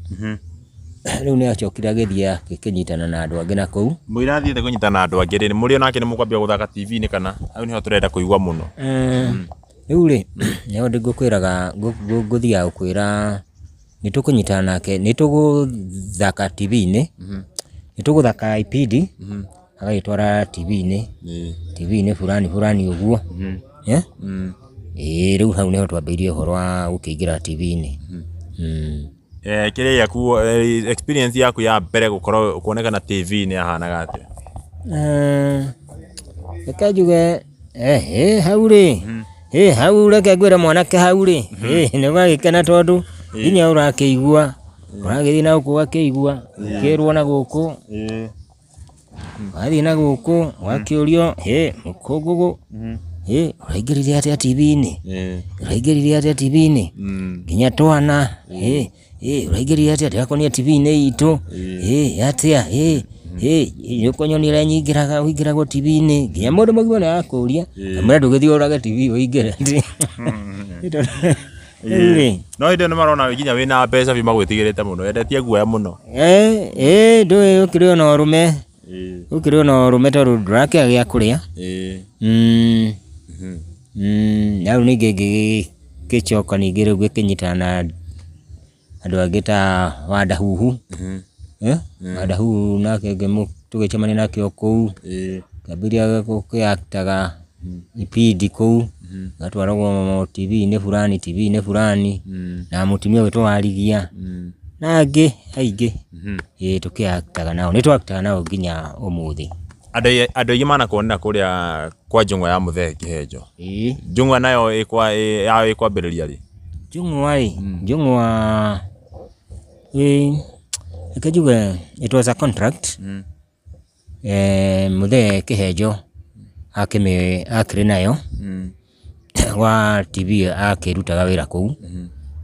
rĩu nĩ acokire agĩthiĩ agĩkĩnyitana na andũ angĩ nakũu. Mũira athiĩte kũnyitana na andũ angĩ rĩ, mũrĩ onake nĩ mũkwambia gũthaka TV-inĩ kana? Hau nĩho tũrenda kũigua mũno. Rĩu rĩ, nĩho ngũkwĩraga ngũthiaga gũkwĩra nĩ tũkũnyitana nake, nĩ tũgũthaka TV-inĩ, nĩ tũgũthaka ipindi. Agagĩtwara TV-inĩ, TV-inĩ fulani fulani ũguo, ĩĩ rĩu hau nĩho twambĩrĩirie ũhoro wa gũkĩingĩra TV-inĩ. Kĩrĩa gĩaku experience yaku ya mbere gũkorwo kuonekana TV-inĩ yahanaga atĩa? Reke njuge hau rĩ, hau reke ngwĩre mwanake hau rĩ, nĩ ũgagĩkena tondũ nginya ũrakĩigua, ũragĩthiĩ na gũkũ ũgakĩigua, ũkĩrwo na gũkũ. Wathiĩ na gũkũ ũgakĩũrio hĩ mũkũngũgũ hĩ ũraingĩrire atĩa TV-inĩ, ũraingĩrire atĩa TV-inĩ, nginya twana hĩ Ĩ ũraingĩrire atĩa ndĩrakuonire TV-inĩ itũ, ĩ atĩa, ĩ ĩ nĩũkũnyonia ũrĩa nyingĩraga ũingĩragwo TV-inĩ, nginya mũndũ mũgima nĩ arakũria, kamũira ndũgĩthiĩ ũrage TV ũingĩre. Rĩu rĩ, No hĩndĩ ĩyo nĩ marona nginya wĩna mbeca biũ magwĩtigĩrĩte mũno, wendetie guoya mũno. Ĩ ndũĩ ũkĩrĩ ona ũrũme, ũkĩrĩ ona ũrũme tondũ ndũrakĩaga gĩa kũrĩa. Na rĩu ningĩ ngĩgĩcoka ningĩ rĩu ngĩkĩnyitana na andũ angĩ ta Wandahuhu, Wandahuhu nake tũgĩcemania nake o kũu, ngĩambĩrĩria gũkĩ act aga ibindi kũu, ngatwaragwo TV-inĩ fulani TV-inĩ fulani, na mũtumia ũgwĩtwo Warigia, na angĩ aingĩ, ĩĩ tũkĩ act aga nao, nĩ tũ act aga nao nginya ũmũthĩ. Andũ aingĩ manakuonera kũrĩa kwa njũng'wa ya Mũthee Kĩhenjo. Ĩĩ. Njũng'wa nayo yao ĩkwambĩrĩria rĩ? Njũng'wa ĩ, njũng'wa ĩ, reke njuge it was a contract, Mũthee Kĩhenjo akĩrĩ nayo wa TV akĩrutaga wĩra kũu,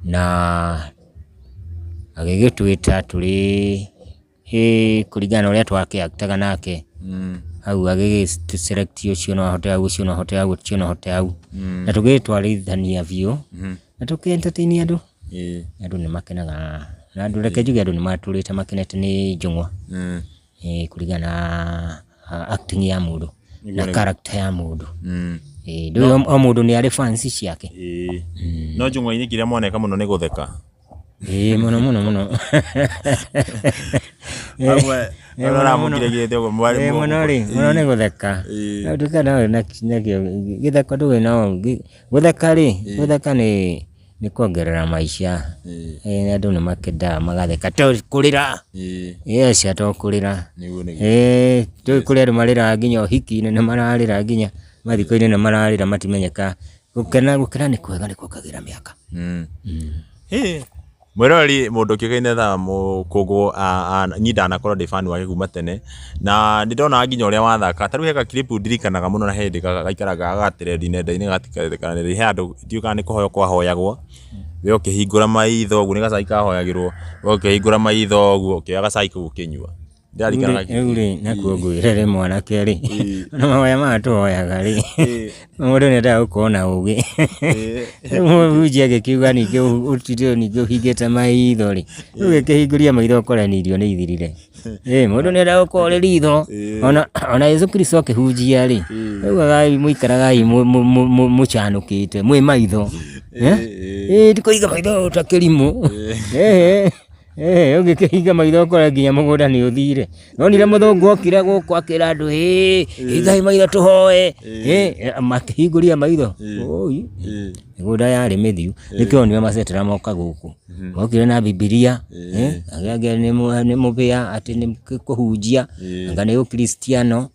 na agĩgĩtwĩta tũrĩ kũringana na ũrĩa twakĩ act aga nake, hau agĩgĩ select ũcio no ahote hau, ũcio no ahote hau, ũcio no ahote hau, na tũgĩtwarithania biũ, na tũkĩ entertain andũ, andũ nĩ makenaga, na andũ reke njuge andũ nĩ matũrĩte makenete nĩ njũng'wa, kũringana na acting ya mũndũ, na character ya mũndũ, ndũĩ o mũndũ nĩ arĩ fans ciake. No njũng'wa-inĩ kĩrĩa moneka mũno nĩ gũtheka. Ĩĩ mũno mũno mũno. Amwe ũramũkiregete ũguo mwarĩ Ĩĩ mũno rĩ, mũno nĩ gũtheka. Nduĩka no nakĩo gĩtheko ndũĩ no gũtheka rĩ, gũtheka nĩ nĩ kuongerera maica. Ĩĩ andũ nĩ makĩendaga magatheka to kũrĩra. Ĩĩ aca to kũrĩra. Ĩĩ ndũĩ kũrĩ andũ marĩraga nginya ũhiki-inĩ nĩ mararĩra nginya mathiko-inĩ nĩ mararĩra matimenyekaga. Gũkena gũkena nĩ kwega nĩ kuongagĩrĩra mĩaka. Mwĩroreri mũndũ ũkĩũĩkaine ta Mũkũngũ niĩ ndanakorwo ndĩ fan wake kuma tene na nĩ ndonaga nginya ũrĩa wathaka ta rĩu he ga clip ndirikanaga mũno na he hĩndĩ gaikaraga gaga trend nenda-inĩ he handũ ndiũĩ kana nĩ kũhoywo kwahoyagwo we ũkĩhingũra maitho ũguo nĩ gacai kahoyagĩrwo we ũkĩhingũra maitho ũguo ũkĩoya gacai kau ũkĩnyua. Ndĩraririkanaga Rĩu rĩ nakuo ngwĩre rĩ mwanake rĩ ona mahoya maya tũhoyaga rĩ mũndũ nĩ endaga gũkorwo na ũgĩ. Rĩu mũhunjia agĩkiuga ningĩ ũtinde ningĩ ũhingĩte maitho rĩ, rĩu ũgĩkĩhingũria maitho ũkore nĩ irio nĩ ithirire. Mũndũ nĩ endaga gũkorwo ũrĩ ritho ona Jesũ Kristo akĩhunjia rĩ, augaga mũikaragai mũcanũkĩte mwĩ maitho. Ĩ ti kũhinga maitho ta kĩrimũ. Ũngĩkĩhinga maitho ũkore nginya mũgũnda nĩ ũthire. Nonire mũthũngũ okire gũkũ akĩra andũ hĩ, hingai maitho tũhoe, makĩhingũria maitho, ũi, mĩgũnda yarĩ mĩthiu. Nĩkĩo wonire macetera moka gũkũ, mokire na Bibilia, arĩa angĩ nĩ mũbĩa atĩ nĩ kũhunjia, anga nĩ ũkristiano,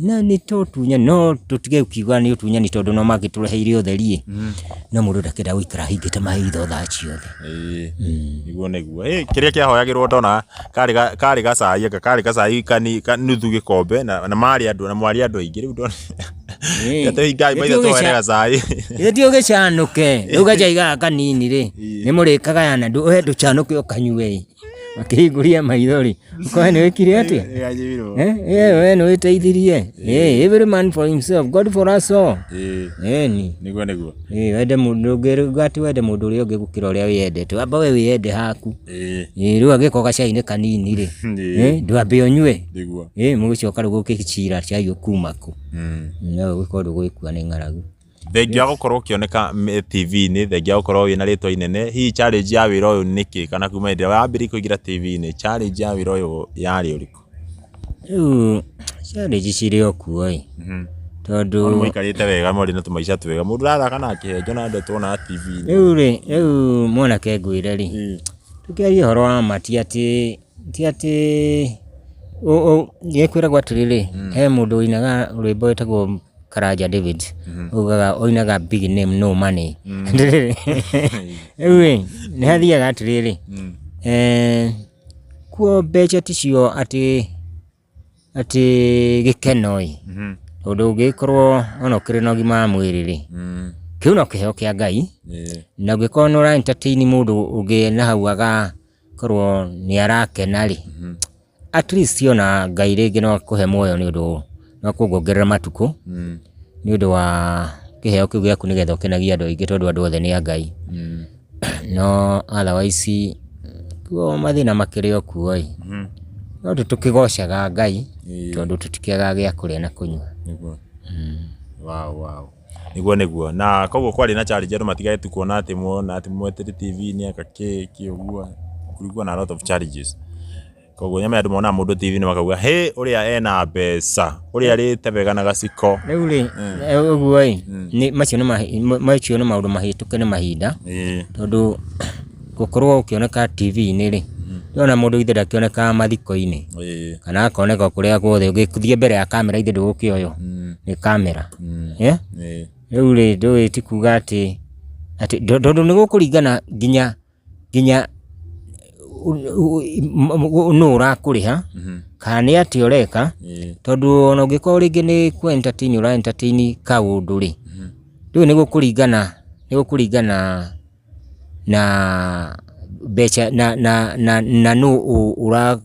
na nĩ to ũtunyani, no tũtige kuga nĩ ũtunyani tondũ no magĩtũreheire ũtheri ĩ, no mũndũ ndakĩenda gũikara ahingĩte maitho thaa ciothe. Ĩĩ nĩguo nĩguo. Ĩ kĩrĩa kĩahoyagĩrwo ndona karĩ gacai anga karĩ gacai nuthu gĩkombe na marĩ andũ na mwarĩ andũ aingĩ rĩu ndona tũhingai maitho tũhoere gacai. Githĩ ti ũgĩcanũke rĩu gacai gaka kanini rĩ nĩ mũrĩkagayana ndũcanũke ũkanyue ĩ makĩhingũria maitho rĩ ũkore nĩ wĩkire atĩa? We nĩ wĩteithirie. Every man for himself, God for us all. Ĩni. Nĩguo nĩguo. Wende mũndũ ndũngiuga atĩ wende mũndũ ũrĩa ũngĩ gũkĩra ũrĩa wĩyendete, wamba we wĩyende haku. Rĩu angĩkorwo gacai nĩ kanini rĩ, ndwambe ũnyue. Nĩguo. Mũgũcoka rĩu gũgĩcira cai ũkuma kũ. No ũgĩkorwo ndũgũgĩkua nĩ ng'aragu. Thengia wa gũkorwo ũkĩoneka TV-inĩ, thengia wa gũkorwo wĩna rĩtwa inene, hihi challenge ya wĩra ũyũ nĩ kĩ? Kana kuma hĩndĩ ĩrĩa wambĩrĩirie kũingĩra TV-inĩ, challenge ya wĩra ũyũ yarĩ ũrĩkũ? Rĩu challenge cirĩ o kuo ĩ, tondũ Nĩ mũikarĩte wega mũrĩ na tũmaica twega, mũndũ ũrathaka na kĩhenjo na andũ tuonaga TV-inĩ. Rĩu rĩ, rĩu mwanake ngwĩre rĩ, tũkĩaria ũhoro wa ma ti atĩ ti atĩ nĩkwĩragwo atĩrĩrĩ, he mũndũ ũinaga rwĩmbo wĩtagwo Karanja David, ugaga ũinaga big name no money. Atĩrĩrĩ, rĩu rĩ, nĩ hathiaga atĩrĩrĩ, kuo mbeca ticio atĩ atĩ gĩkeno ĩ, tondũ ũngĩgĩkorwo ona ũkĩrĩ na ũgima wa mwĩrĩ rĩ, Kĩu no kĩheo kĩa Ngai. Na ũngĩkorwo nĩ ũra entertain mũndũ ũngĩ na hau agakorwo nĩ arakena rĩ, at least ona Ngai rĩngĩ no akũhe muoyo nĩ ũndũ no akũongerera matukũ nĩ ũndũ wa kĩheo kĩu gĩaku nĩgetha ũkenagie andũ aingĩ tondũ andũ othe nĩ a Ngai. No otherwise kuo mathĩna makĩrĩ o kuo ĩ, no tũkĩgocaga Ngai tondũ tũtikĩagaga gĩa kũrĩa na kũnyua. Nĩguo. Wow. Nĩguo nĩguo. Na koguo kwarĩ na challenge andũ matigage tu kuona atĩ muona atĩ mwetere TV-inĩ aka kĩ kĩ ũguo. Kulikuwa na a lot of challenges. Koguo nyama andũ monaga mũndũ TV-inĩ makauga hĩ ũrĩa ena mbeca, ũrĩa arĩte wega na gaciko. Rĩu rĩ, ũguo ĩ, nĩ macio nĩ macio nĩ maũndũ mahĩtũke nĩ mahinda, tondũ gũkorwo ũkĩoneka TV-inĩ rĩ, ndĩrona mũndũ ithe ndakĩonekaga mathiko-inĩ, kana akoneka o kũrĩa guothe, ũngĩthiĩ mbere ya kamera ithe ndũgũkĩoywo nĩ kamera. Rĩu rĩ, ndũĩ ti kuga atĩ, atĩ tondũ nĩ gũkũringana nginya nginya nũ ũrakũrĩha, kana nĩ atĩa ũreka, tondũ ona ũngĩkorwo rĩngĩ nĩ kũ entertain ũra entertain kaũndũ rĩ, rĩu nĩ gũkũringana nĩ gũkũringana na mbeca na na na na nũ ũra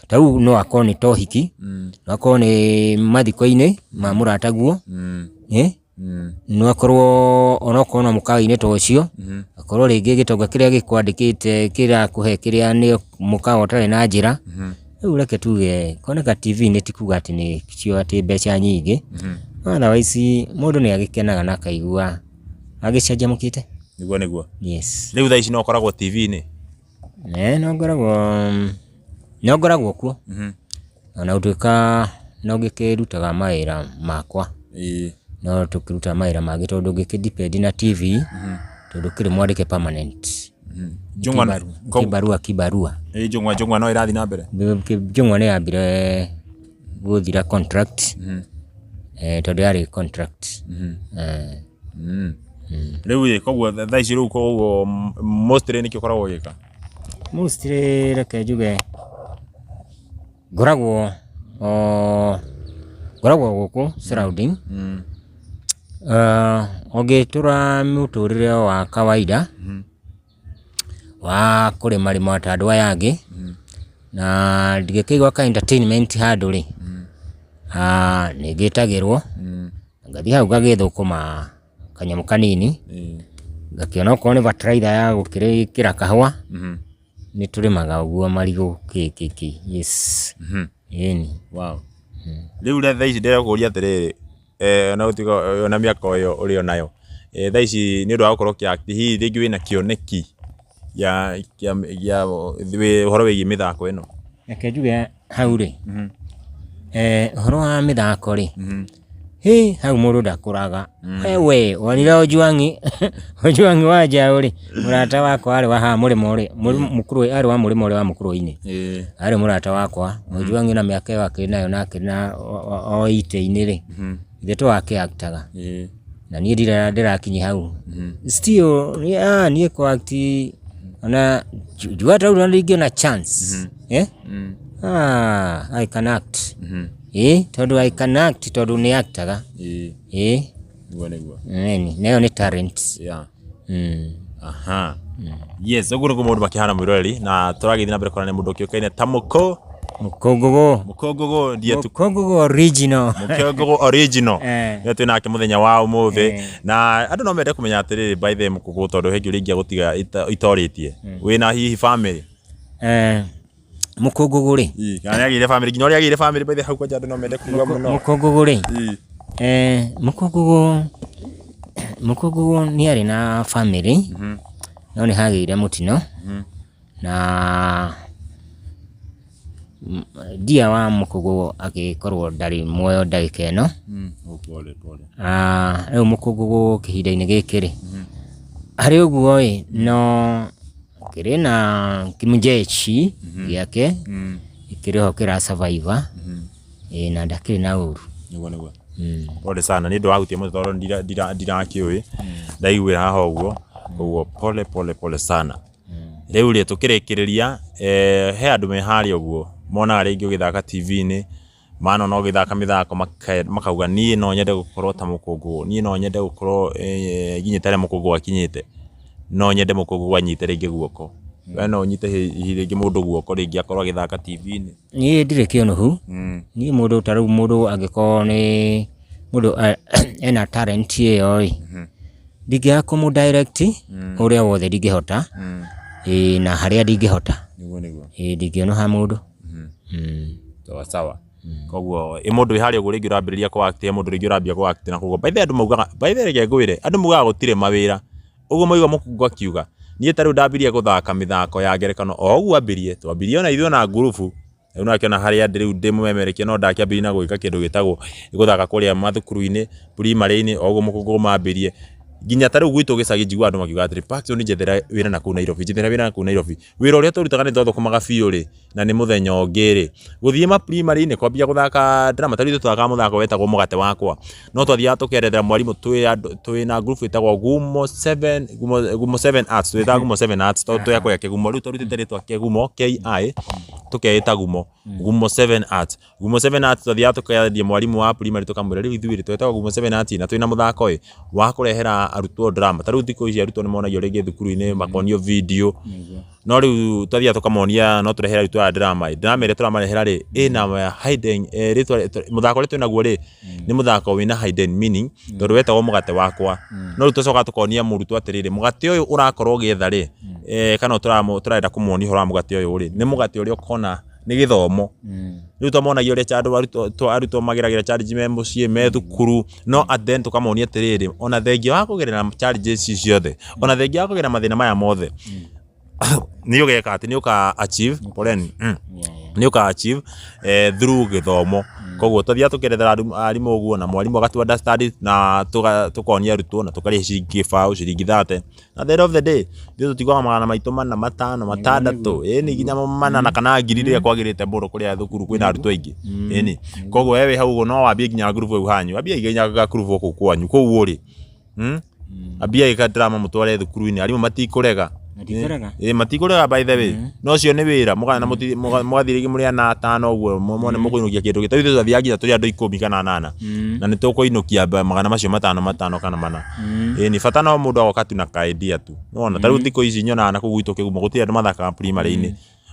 ta rĩu no akorwo nĩ ta ũhiki, no akorwo nĩ mathiko-inĩ ma mũrataguo, no akorwo onokorwo no mũkawa-inĩ ta ũcio, akorwo rĩngĩ gĩtonga kĩrĩa gĩkwandĩkĩte kĩrakũhe kĩrĩa nĩ mũkawa ũtarĩ na njĩra, rĩu reke tuge kuoneka TV-inĩ ti kuga atĩ nĩcio atĩ mbeca nyingĩ, otherwise mũndũ nĩ agĩkenaga na akaigua agĩcanjamũkĩte. Nĩguo nĩguo. Yes. Rĩu thaa ici no ũkoragwo TV-inĩ? Ĩĩ no ngoragwo, no ngoragwo kuo. Ona gũtuĩka no ngĩkĩrutaga mawĩra makwa, no tũkĩrutaga mawĩra mangĩ tondũ ndũngĩkĩ depend na TV, tondũ ndũkĩrĩ mwandĩke permanent. Kibarua kibarua. Njũng'wa njũng'wa no ĩrathiĩ na mbere? Njũng'wa nĩ yambire gũthira contract, tondũ yarĩ contract. Rĩu ĩ koguo thaa ici rĩu koguo mostly nĩkĩ ũkoragwo ũgĩka? Mostly reke njuge ngoragwo o ngoragwo gũkũ surrounding, ũngĩtũra mũtũrĩre wa kawaida wa kũrĩma rĩma ta andũ aya angĩ, na ndingĩkĩigua ka entertainment handũ rĩ, nĩ ngĩtagĩrwo ngathiĩ hau ngagĩthũkũma kanyamũ kanini, ngakĩona okorwo nĩ bataraitha ya gũkĩrĩkĩra kahũa, nĩ tũrĩmaga ũguo marigũ kĩ kĩ kĩ, yes, ĩni. Wow. Rĩu thaa ici ndĩrakũria atĩrĩrĩ, ona gũtuĩka ona mĩaka ĩyo ũrĩ o nayo, thaa ici nĩ ũndũ wa gũkorwo ũkĩ act hihi rĩngĩ wĩna kĩoneki gĩa ũhoro wĩgiĩ mĩthako ĩno? Reke njuge hau rĩ, ũhoro wa mĩthako rĩ, hĩ hau mũndũ ndakũraga. We wonire Ojwang'i Ojwang'i wa Njaũ rĩ, mũrata wakwa arĩ wa haha mũrĩmo rĩ, arĩ wa mũrĩmo ũrĩa wa mũkũrwe-inĩ, arĩ mũrata wakwa. Ojwang'i na mĩaka ĩyo akĩrĩ nayo na akĩrĩ na o itĩ-inĩ rĩ, ithe twakĩ act aga. Na niĩ ndĩrakinyia hau. Still niĩ kũ act ona njugaga ta rĩu ona ingĩona chance, I can act. Ĩĩ tondũ I can act tondũ nĩ act aga. Ĩĩ. Nĩguo nĩguo. Ĩni, na ĩyo nĩ talent. Yeah. Aha. Yes, ũguo nĩguo maũndũ makĩhana mwĩroreri na tũragĩthiĩ na mbere kuona nĩ mũndũ ũkĩũkaine ta mũkũ Mũkũngũgũ. Mũkũngũgũ ndiye tu Mũkũngũgũ original. Mũkũngũgũ original. Nĩwe twĩ nake mũthenya wa ũmũthĩ. Na andũ no mende kũmenya atĩrĩrĩ by the way Mũkũngũgũ tondũ he kĩũria ingĩagũtiga itorĩtie. Wĩna hihi family? Mũkũngũgũ rĩ. Kana nĩagĩire family nginya ũrĩa agĩire family by the way hau kwanja andũ no mende kũigua mũno. Mũkũngũgũ rĩ. Mũkũngũgũ Mũkũngũgũ nĩ arĩ na family no nĩ hagĩire mũtino na ndia wa Mũkũngũgũ agĩkorwo ndarĩ muoyo ndagĩka ĩno. Pole pole. Rĩu Mũkũngũgũ kĩhinda-inĩ gĩkĩ rĩ, harĩ ũguo ĩ, no kĩrĩ na kĩmjeshi gĩake kĩrĩ ho kĩra survive ĩ na ndakĩrĩ na ũru. Nĩguo nĩguo. Pole sana nĩ ũndũ wahutia mũno tondũ ndirakĩũĩ ndaiguĩra haha ũguo ũguo pole pole pole sana. Rĩu rĩ tũkĩrĩkĩrĩria he andũ me harĩa ũguo monaga rĩngĩ ũgĩthaka TV-inĩ Manona ũgĩthaka mĩthako makauga niĩ no nyende gũkorwo ta Mũkũngũ, niĩ no nyende gũkorwo nginyĩte harĩa Mũkũngũ akinyĩte, no nyende Mũkũngũ anyite rĩngĩ guoko. We no ũnyite hihi rĩngĩ mũndũ guoko rĩngĩ akorwo agĩthaka TV-inĩ? Niĩ ndirĩ kĩũnũhu, niĩ mũndũ ta rĩu mũndũ angĩkorwo nĩ mũndũ ena talent ĩyo ĩ, ndingĩaga kũmũ direct ũrĩa wothe ndingĩhota, ĩĩ na harĩa ndingĩhota, Nĩguo nĩguo. Ĩĩ ndingĩũnũha mũndũ. Sawa sawa. Koguo ĩ mũndũ wĩ harĩa ũguo rĩngĩ ũrambĩrĩria kũ act, he mũndũ rĩngĩ ũrambia kũ act na koguo by the way andũ maugaga, by the way reke ngwĩre, andũ maugaga gũtirĩ mawĩra. Ũguo maigua mũkũngũ akiuga, niĩ ta rĩu ndambirie gũthaka mĩthako ya ngerekano o ũguo ambirie, twambirie ona ithuĩ ona ngurubu, rĩu nĩwakĩona harĩa ndĩ rĩu ndĩ mũmemerekia no ndakĩambirie na gwĩka kĩndũ gĩtagwo gũthaka kũrĩa mathukuru-inĩ, primary-inĩ o ũguo mũkũngũ mambirie. Nginya ta rĩu gwitũ gĩcagi njiguaga andũ makiuga atĩrĩ, Paxton njethera wĩra nakũu Nairobi, njethera wĩra nakũu Nairobi. Wĩra ũrĩa twarutaga nĩ twathũkũmaga biũ rĩ, na nĩ mũthenya ũngĩ rĩ, gũthiĩ ma primary nĩ kwambia gũthaka drama, ta rĩu ithuĩ twathakaga mũthako wetagwo mũgate wakwa, no twathiaga tũkerethera mwarimũ twĩ andũ twĩna group ĩtagwo Gumo 7, Gumo 7 Arts, twĩtaga Gumo 7 Arts tondũ twĩ a kũrĩa Kĩgumo, rĩu twarutĩte rĩtwa Kĩgumo KI, tũkeĩta Gumo, Gumo 7 Arts. Gumo 7 Arts twathiaga tũkaria mwarimũ wa primary tũkamwĩra rĩu ithuĩ rĩ twĩtagwo Gumo 7 Arts na twĩna mũthako ĩ wa kũrehera arutwo drama, ta rĩu thikũ ici arutwo nĩ monagio rĩngĩ thukuru-inĩ makonio video, no rĩu twathiaga tũkamonia no tũrehere arutwo aya drama ĩ, drama ĩrĩa tũramarehera rĩ ĩna hidden rĩtwa mũthako ũrĩa twĩnaguo rĩ nĩ mũthako wĩna hidden meaning tondũ wetagwo mũgate wakwa, no rĩu tũcokaga tũkonia mũrutwo atĩrĩrĩ mũgate ũyũ ũrakorwo ũgĩetha rĩ kana tũrenda kũmuonia ũhoro wa mũgate ũyũ rĩ nĩ mũgate ũrĩa ũkona nĩ gĩthomo. Rĩu twamonagia ũrĩa andũ arutwo mageragĩra challenge me mũciĩ, me thukuru, no at the end tũkamonia atĩrĩrĩ, ona thengia wa kũgerera challenges ici ciothe, ona thengia wa kũgerera mathĩna maya mothe, nĩ ũgeka atĩ nĩ ũka achieve, poleni, nĩ ũka achieve through gĩthomo. Koguo twathiaga tũkerethera arimũ ũguo na mwarimũ agatu understand na tũkonia arutwo na tũkarĩha ciringi gĩbaũ, ciringi thate. At the end of the day ithuĩ tũtiguaga magana maitũ mana matano matandatũ ĩni nginya manana kana ngiri rĩrĩa kwagĩrĩte mũno kũrĩa thukuru kwĩna arutwo aingĩ ĩni. Koguo we wĩ hau ũguo no wambie nginya ngurubu hau hanyu, ambia nginya gakurubu kũu kwanyu kũu ũrĩ, ambiai ka drama mũtware thukuru-inĩ arimũ matikũrega. Matikũrega. Ĩĩ matikũrega by the way. No ũcio nĩ wĩra mũgathiĩ rĩngĩ mũrĩ ana atano ũguo muone mũkũinũkia kĩndũ gĩ, ta rĩu ithuĩ twathiaga nginya tũrĩ andũ ikũmi kana anana na nĩ tũkũinũkia magana macio matano matano kana mana. Ĩni bata no mũndũ agoka tu na ka idea tu. Nĩwona ta rĩu thikũ ici nyonaga na kũu gwitũ Kĩgumo gũtirĩ andũ mathakaga primary-inĩ.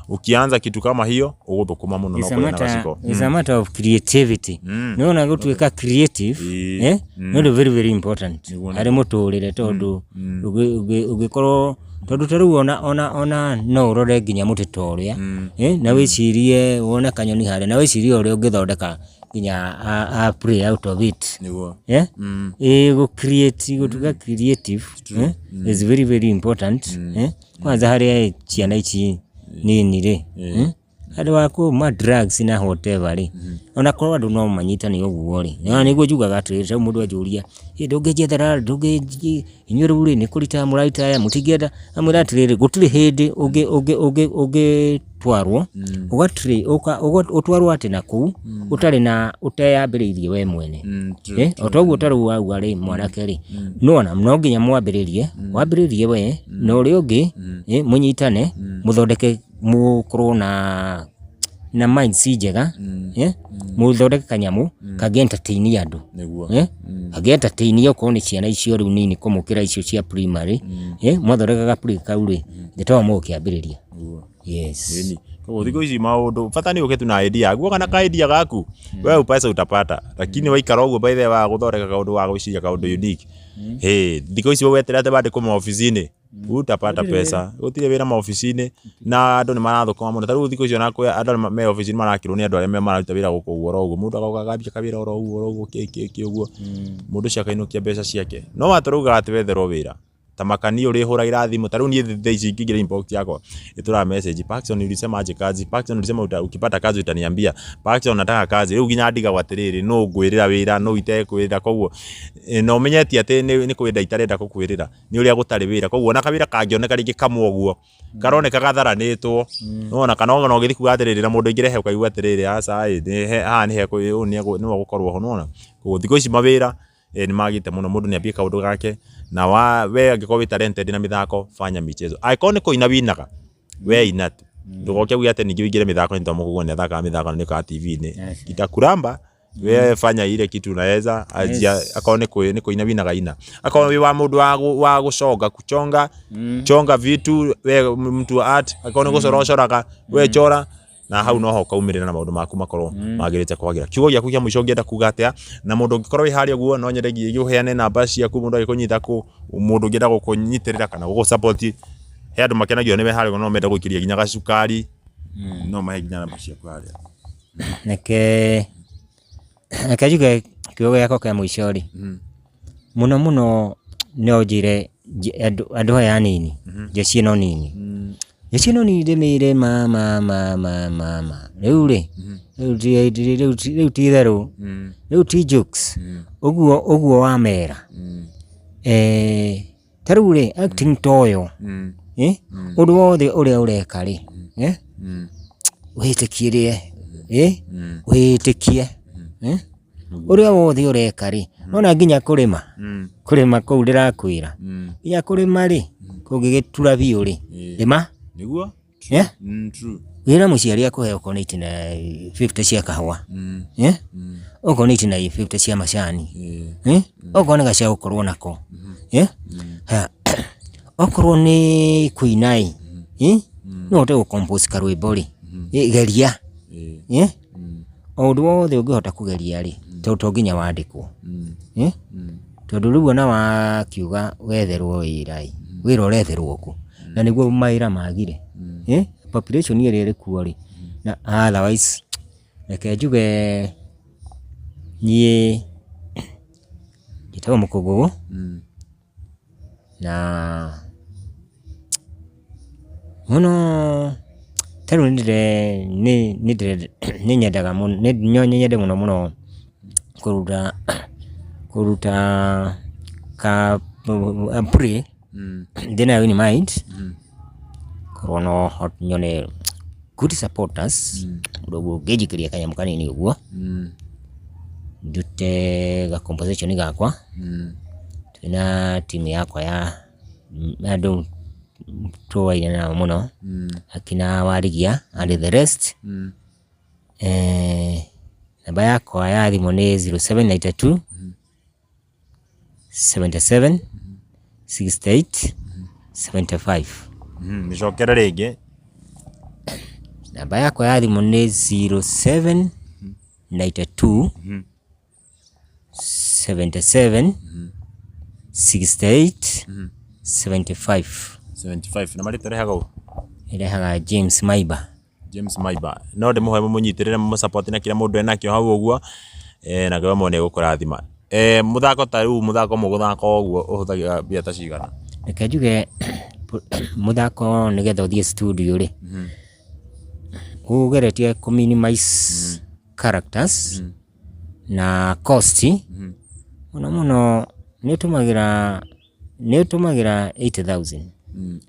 Ukianza kitu kama hiyo ũgũthũkũma mũno na It's a ũkũrĩa na matter, gaciko. it's a matter of creativity. Nĩwona gũtuĩka creative eh, nĩ ũndũ very very important harĩ mũtũrĩre tondũ ũngĩkorwo tondũ ta rĩu ona ona ona no ũrore nginya mũtĩ ta ũrĩa eh, na wĩcirie wone kanyoni harĩa na wĩcirie ũrĩa ũngĩthondeka nginya a play out of it. Nĩguo. Eh? Ĩĩ gũ create gũtuĩka creative eh, is very very important eh? Kwanza harĩa ciana ici nini rĩ handũ wa kuma drugs na whatever rĩ ona korwo andũ no manyitane ũguo rĩ na nĩguo njugaga atĩrĩrĩ ta rĩu mũndũ anjũria ĩ ndũngĩnjethera ndũngĩ inyuĩ rĩu rĩ nĩ kũritaya mũraritaya mũtingĩenda ngamwĩra atĩrĩrĩ gũtirĩ hĩndĩ ũngĩtwarwo ũtwarwo atĩ na kũu ũtarĩ na ũteyambĩrĩirie we mwene. O ta ũguo ta rĩu wauga rĩ mwanake rĩ nĩwona no nginya mwambĩrĩrie wambĩrĩrie we na ũrĩa ũngĩ mũnyitane mũthondeke mũkorwo na na minds njega mũthondeke kanyamũ kangĩ entertain andũ kangĩ entertain okorwo nĩ ciana icio rĩu nini kũmũkĩra icio cia primary mwathondeka ga play kau rĩ nĩ ta mũgũkĩambĩrĩria. Yes. Koguo thikũ ici maũndũ bata nĩ ũke tu na idea yaku woka na ka idea gaku we pesa utapata lakini waikara ũguo by the way waga gũthondeka kaũndũ wa gwĩciria kaũndũ unique hey, thikũ ici weterera atĩ wandĩkwo maobici-inĩ utapata pesa gũtirĩ wĩra maobici-inĩ na andũ nĩ marathũkũma mũno ta rĩu thikũ ici ona kwĩ andũ arĩa me obici-inĩ marakĩrwo nĩ andũ arĩa mararuta wĩra gũkũ ũguo oro ũguo mũndũ agoka akambia kawĩra oro ũguo oro ũguo kĩ kĩ kĩ ũguo mũndũ ũcio akainũkia mbeca ciake no watũraugaga atĩ wetherwo wĩra ta makani ũrĩhũragĩra thimũ ta rĩu niĩ thaa ici ingĩingĩra inbox yakwa ĩtũraga message Paxson ulisema aje kazi Paxson ulisema ukipata kazi utaniambia Paxson nataka kazi rĩu nginya ndigagwo atĩrĩrĩ nũ ngwĩrĩra wĩra nũ itekwĩrĩra koguo na ũmenye ti atĩ nĩ kwenda itarenda gũkwĩrĩra nĩ ũrĩa gũtarĩ wĩra koguo ona kawĩra kangĩoneka rĩngĩ kamwe ũguo karoneka gatharanĩtwo nĩwona kana ona ũgĩthiĩ kuga atĩrĩrĩ na mũndũ aingĩre he ũkaigua atĩrĩrĩ aca ĩ haha nĩ he ũyũ nĩwe ũgũkorwo ho nĩwona koguo thikũ ici mawĩra nĩ magĩte mũno mũndũ nĩ ambie kaũndũ gake na we angĩkorwo wĩ talented na mĩthako fanya michezo angĩkorwo nĩ kũina winaga we ina tu. Ndũgoke uge atĩ ningĩ ũingĩre mĩthako-inĩ tondũ Mũkũgũ nĩ athakaga mĩthako na nĩ ũkaga TV-inĩ. Itakuramba we fanya ile kitu unaweza ajia. Akorwo nĩ kũina winaga ina, akorwo wĩ wa mũndũ wa gũconga kuchonga chonga vitu, we mtu wa art, akorwo nĩ gũcora ũcoraga, we chora na hau noho ũkaumĩrĩra na maũndũ maku makorwo magĩrĩte kwagĩra. Kiugo gĩaku kĩa mũico ũngĩenda kuga atĩa? Na mũndũ ũngĩkorwo wĩ harĩa ũguo, no nyende nginya ũheane namba ciaku, mũndũ agĩkũnyita kũ, mũndũ ũngĩenda gũkũnyitĩrĩra kana gũgũ support. He andũ makenagio nĩwe harĩa ũguo, no mende gũikĩria nginya gacukari, no mahe nginya namba ciaku harĩa. Reke njuge kiugo gĩakwa kĩa mũico rĩ, mũno mũno no njĩre andũ aya anini, jeshi ĩno nini, jeshi ĩno nini ndĩmĩre ma ma ma ma ma ma rĩu rĩ, rĩu ti itherũ, rĩu ti jokes, ũguo ũguo wamera. Ta rĩu rĩ, acting ta ũyũ, ũndũ wothe ũrĩa ũreka rĩ, wĩtĩkie rĩ, wĩtĩkie, ũrĩa wothe ũreka rĩ, nona nginya kũrĩma, kũrĩma kũu ndĩrakwĩra, nginya kũrĩma rĩ, kũngĩgĩtura biũ rĩ, rĩma. Nĩguo. Eh? True. Wĩra mũciari akũhe okorwo nĩ itina 50 cia kahũa, eh? Okorwo nĩ itina 50 cia macani, eh? Okorwo nĩ gacau ũkorwo nako, eh? Haya, okorwo nĩ kũina ĩ, eh? No ũhote gũ compose karwĩmbo rĩ, geria, eh? O ũndũ wothe ũngĩhota kũgeria rĩ, tondũ to nginya wandĩkwo, eh? Tondũ rĩu ona wakiuga wetherwo wĩra ĩ, wĩra ũretherwo kũ? Na nĩguo mawĩra magire, eh? Population ĩrĩa ĩrĩ kuo rĩ, na otherwise reke njuge niĩ njĩtagwo Mũkũngũgũ na mũno ta rĩu nĩ nyendaga mũno, no nyende mũno mũno kũruta ka play ndĩnayo in mind, korwo no nyone good supporters, ũndũ ũguo ũngĩnjikĩria kanyamũ kanini ũguo, ndute ga composition gakwa, twĩna timu yakwa ya andũ tũaine nao mũno, akina Warigia and the rest. Namba yakwa ya thimũ nĩ 0792 77 68 75. Mĩcokere rĩngĩ. Namba yakwa ya thimũ nĩ 0792 77 68 75. 75. Na marĩtwa rehaga ũ? Ĩrehaga James Maiba. James Maiba. No ndĩmũhoe mũmũnyitĩrĩre, mũmũ na kĩrĩa mũndũ enakĩo hau ũguo, na Ngai wa muoyo nĩ egũkũrathima. Mũthako ta rĩu, mũthako mũgũthaka ũguo ũhũthagĩra mbia ta cigana? Reke njuge mũthako nĩgetha ũthiĩ studio rĩ, ũgeretie kũ minimize characters na cost, mũno mũno nĩ ũtũmagĩra 80,000.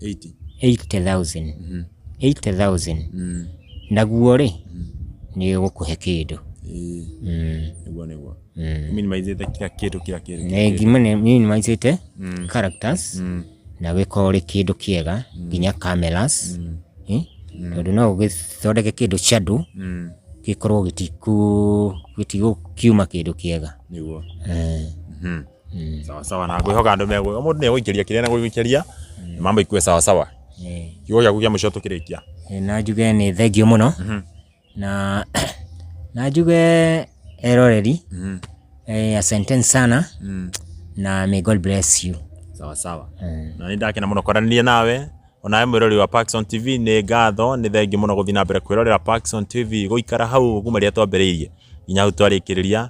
80. 80,000, 80,000, naguo rĩ nĩ ũgũkũhe kĩndũ. Nĩguo. Minimizĩte kila kĩndũ, kila kĩndũ. Nĩ minimizĩte characters na gĩkorwo rĩ kĩndũ kĩega, nginya cameras, tondũ no ũgĩthondeke kĩndũ shadow gĩkorwo gĩtigũkiuma kĩndũ kĩega. Nĩguo. Sawa sawa, na ngwĩhoka andũ megũ mũndũ nĩ egũikĩria kĩrĩa egũikĩria, mambo ikue sawa sawa. Kiugo gĩaku kĩa mũico tũkĩrĩkia. Na njuge nĩ thengiũ mũno na njuge eroreri, asanteni sana na may God bless you. Sawa sawa. Na nĩ ndakena mũno kwaranĩria nawe, onawe mwĩroreri wa Paxson TV. Nĩ ngatho, nĩ thengiũ mũno gũthiĩ na mbere kwĩrorera Paxson TV, gũikara hau kuma rĩrĩa twambĩrĩirie nginya hau twarĩkĩrĩria.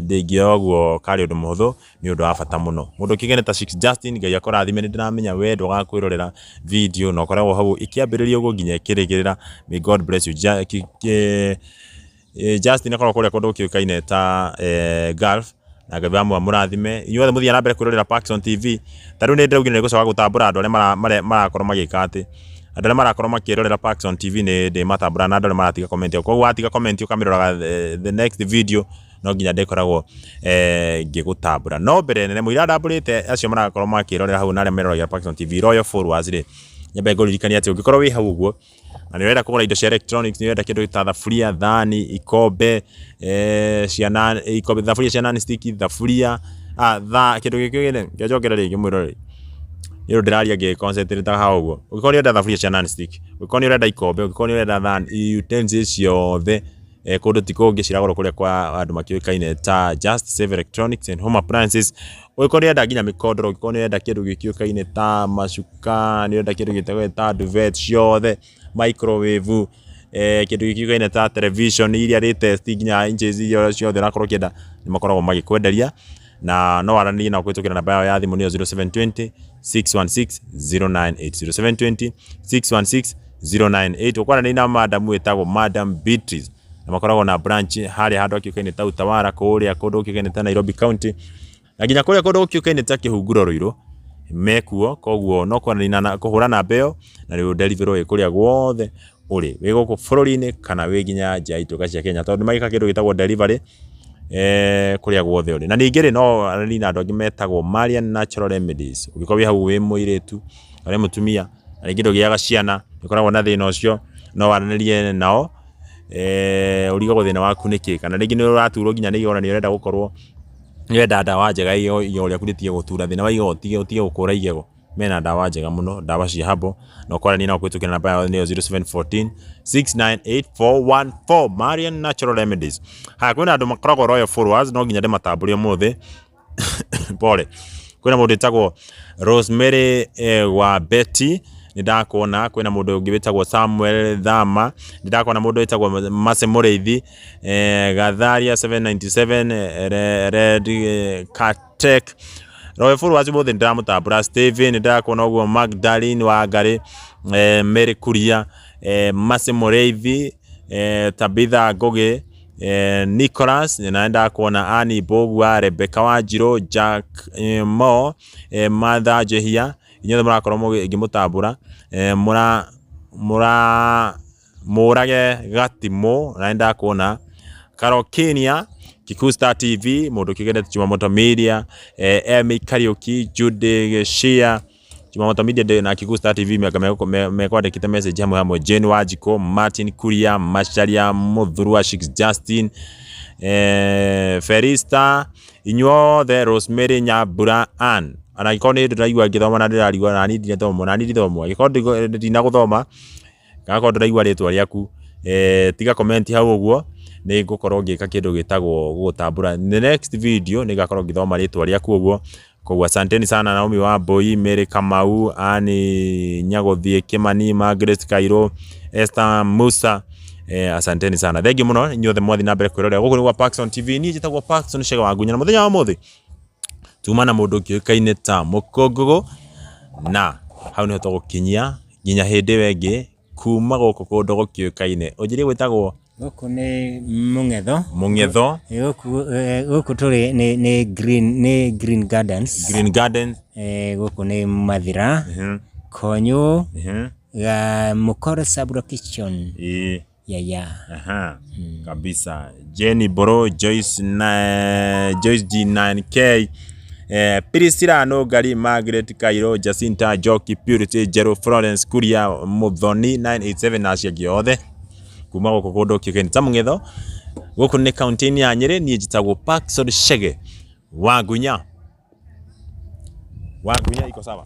Ndĩngĩoya ũguo karĩ ũndũ mũhũthũ, nĩ ũndũ wa bata mũno. Mũndũ ũkĩgene ta Six Justin, Ngai akũrathime. Nĩ ndĩramenya we ndũgakwĩrorera video na ũkoragwo hau ĩkĩambĩrĩria ũguo nginya ĩkĩrĩkĩrĩra. May God bless you. Justin akoragwo kũrĩa kũndũ gũkĩũĩkaine ta Gulf, na Ngai wa amũrathime inyuothe mũthiĩ na mbere kwĩrorera Paxson TV. Ta rĩu nĩ ndĩraugire nĩ ngũcoka gũtambũra andũ arĩa marakorwo magĩka atĩ, andũ arĩa marakorwo makĩrorera Paxson TV nĩ ndĩmatambũra, na andũ arĩa maratiga comment. Koguo watiga comment ũkamĩroraga the next video, no nginya ndĩkoragwo ngĩgũtambũra. No mbere nene mũira ndambũrĩte acio marakorwo makĩrorera hau na arĩa meroragĩra Paxson TV, loyal followers rĩ, Nyambe ngũririkanie atĩ ũngĩkorwo wĩ hau ũguo na nĩ ũrenda kũgũra indo cia electronics, nĩ ũrenda kĩndũ ta thaburia, thani, ikombe, ciana, ikombe, thaburia cia non stick, thaburia, tha, kĩndũ gĩkĩ reke njokere rĩngĩ mwĩroreri, nĩ ũndũ ndĩraria ngĩ concentrate haha ũguo. Ũngĩkorwo nĩ ũrenda thaburia cia non stick, ũngĩkorwo nĩ ũrenda ikombe, ũngĩkorwo nĩ ũrenda thani, utensils ciothe, kũndũ ti kũngĩ ciragũrwo kũrĩa kwa andũ makĩũĩkaine ta Just Save Electronics and Home Appliances. Ũngĩkorwo nĩ ũrenda nginya mĩkondoro, ũngĩkorwo nĩ ũrenda kĩndũ gĩkĩũĩkaine ta macuka, nĩ ũrenda kĩndũ gĩtagwo ta duvet ciothe, microwave, kĩndũ gĩkĩũĩkaine ta television iria latest nginya inches iria ciothe ũrakorwo ũkĩenda, nĩ makoragwo magĩkwenderia na no waranĩrie nao kũhĩtũkĩra namba yao ya thimũ nĩyo 0720 616 098, 0720 616 098. Ũkwaranĩria na madam wĩtagwo Madam Beatrice na makoragwo na branch harĩa handũ hakĩũĩkaine ta Utawala, kũrĩa kũndũ gũkĩũĩkaine ta Nairobi County na nginya kũrĩa kũndũ gũkĩũĩkaine ta Kĩhunguro Ruiru mekuo. Koguo no kwaranĩria na kũhũra namba ĩyo na rĩu delivery wĩ kũrĩa guothe ũrĩ, wĩ gũkũ bũrũri-inĩ kana wĩ nginya nja ya ituĩka cia Kenya, tondũ nĩ magĩkaga kĩndũ gĩtagwo delivery kũrĩa guothe ũrĩ. Na ningĩ rĩ, no waranĩrie na andũ angĩ metagwo Marian Natural Remedies. Ũngĩkorwo wĩ hau wĩ mũirĩtu kana wĩ mũtumia na rĩngĩ ndũgĩaga ciana, nĩ ũkoragwo na thĩna ũcio, no waranĩrie nao ũrigagwo thĩna waku nĩkĩ, kana rĩngĩ nĩ ũraturwo nginya nĩ igego na nĩ ũrenda gũkorwo nĩ ũrenda ndawa njega ya igego rĩaku rĩtige gũtura, thĩna wa igego ũtige gũkũra igego, mena ndawa njega mũno, ndawa cia herbal, na ũkwaranĩria nao kũhĩtũkĩra namba yao nĩyo 0714 698 414, Marian Natural Remedies. Haya, kwĩna andũ makoragwo royal followers, no nginya ndĩmatambũre ũmũthĩ. Pole. Kwĩna mũndũ wĩtagwo Rosemary wa Betty, nĩ ndakuona. Kwĩna mũndũ ũngĩ wĩtagwo Samuel Thama, nĩ ndakuona. Mũndũ wĩtagwo Mercy Mũrĩithi, Gatharia 797, Red Katek. Royal followers mũthĩ nĩ ndĩramũtambũra. Steven, nĩ ndĩrakuona ũguo. Magdalene Wangari, Mary Kuria, Mercy Mũrĩithi, Tabitha Ngũgĩ, Nicholas, na nĩ ndakuona. Annie Mbũgua, Rebecca Wanjirũ, Jack Mo, Martha Njehia, inyuothe mũrakorwo ngĩmũtambũra. Mũra mũra mũrage Gatimũ, na nĩ ndakuona. Karokenia, Kikuyu Star TV, mũndũ ũkĩgendete Jumamoto Media, Emmy Kariuki, Judy Gĩcia, Jumamoto Media na Kikuyu Star TV mekwandĩkĩte message hamwe hamwe, Jane Wanjikũ, Martin Kuria, Macharia Mũthurwa, Shix Justin, Felista, inyuothe, Rosemary Nyambura Ann. Ona angĩkorwo nĩ ndĩraigua ngĩthoma na ndĩrarigwo na niĩ ndinathoma, na niĩ ndithoma, angĩkorwo ndinagũthoma kana korwo ndũraigua rĩtwa rĩaku, tiga comment hau ũguo, nĩ ngũkorwo ngĩka kĩndũ gĩtagwo gũgũtambũra. The next video nĩ ngakorwo ngĩthoma rĩtwa rĩaku ũguo. Koguo asanteni sana Naomi Wambui, Mary Kamau, Annie Nyagũthiĩ Kimani, Margaret Kairũ, Esther Musa, asanteni sana. Thengiũ mũno inyuothe mwathiĩ na mbere kwĩrorera. Gũkũ nĩ gwa Paxson TV, niĩ njĩtagwo Paxson Chege wa Ngunya, na mũthenya wa ũmũthĩ tuma na mũndũ ũkĩũĩkaine ta Mũkũngũgũ, na hau nĩho tũgũkinyia nginya hĩndĩ ĩyo ĩngĩ kuma gũkũ kũndũ gũkĩũĩkaine. Ũnjĩrie gwĩtagwo? Gũkũ nĩ Mũng'etho. Mũng'etho. Gũkũ tũrĩ nĩ Green Gardens. Green Gardens. Gũkũ nĩ Mathira, Konyũ, Mũkoro sub location. Yeah. Aha. Kabisa. Jenny Boro, Joyce, na, Joyce G9K, Priscilla Nũngari, Margaret Kairo, Jacinta Njoki, Purity Njerũ, Florence Kuria, Muthoni 987 na acio angĩ othe kuma gũkũ kũndũ kĩũkaine ta Mũng'etho. Gũkũ nĩ kaunti-inĩ ya Nyĩrĩ, niĩ njĩtagwo Parkson Chege wa Ngunya. Wa Ngunya iko sawa.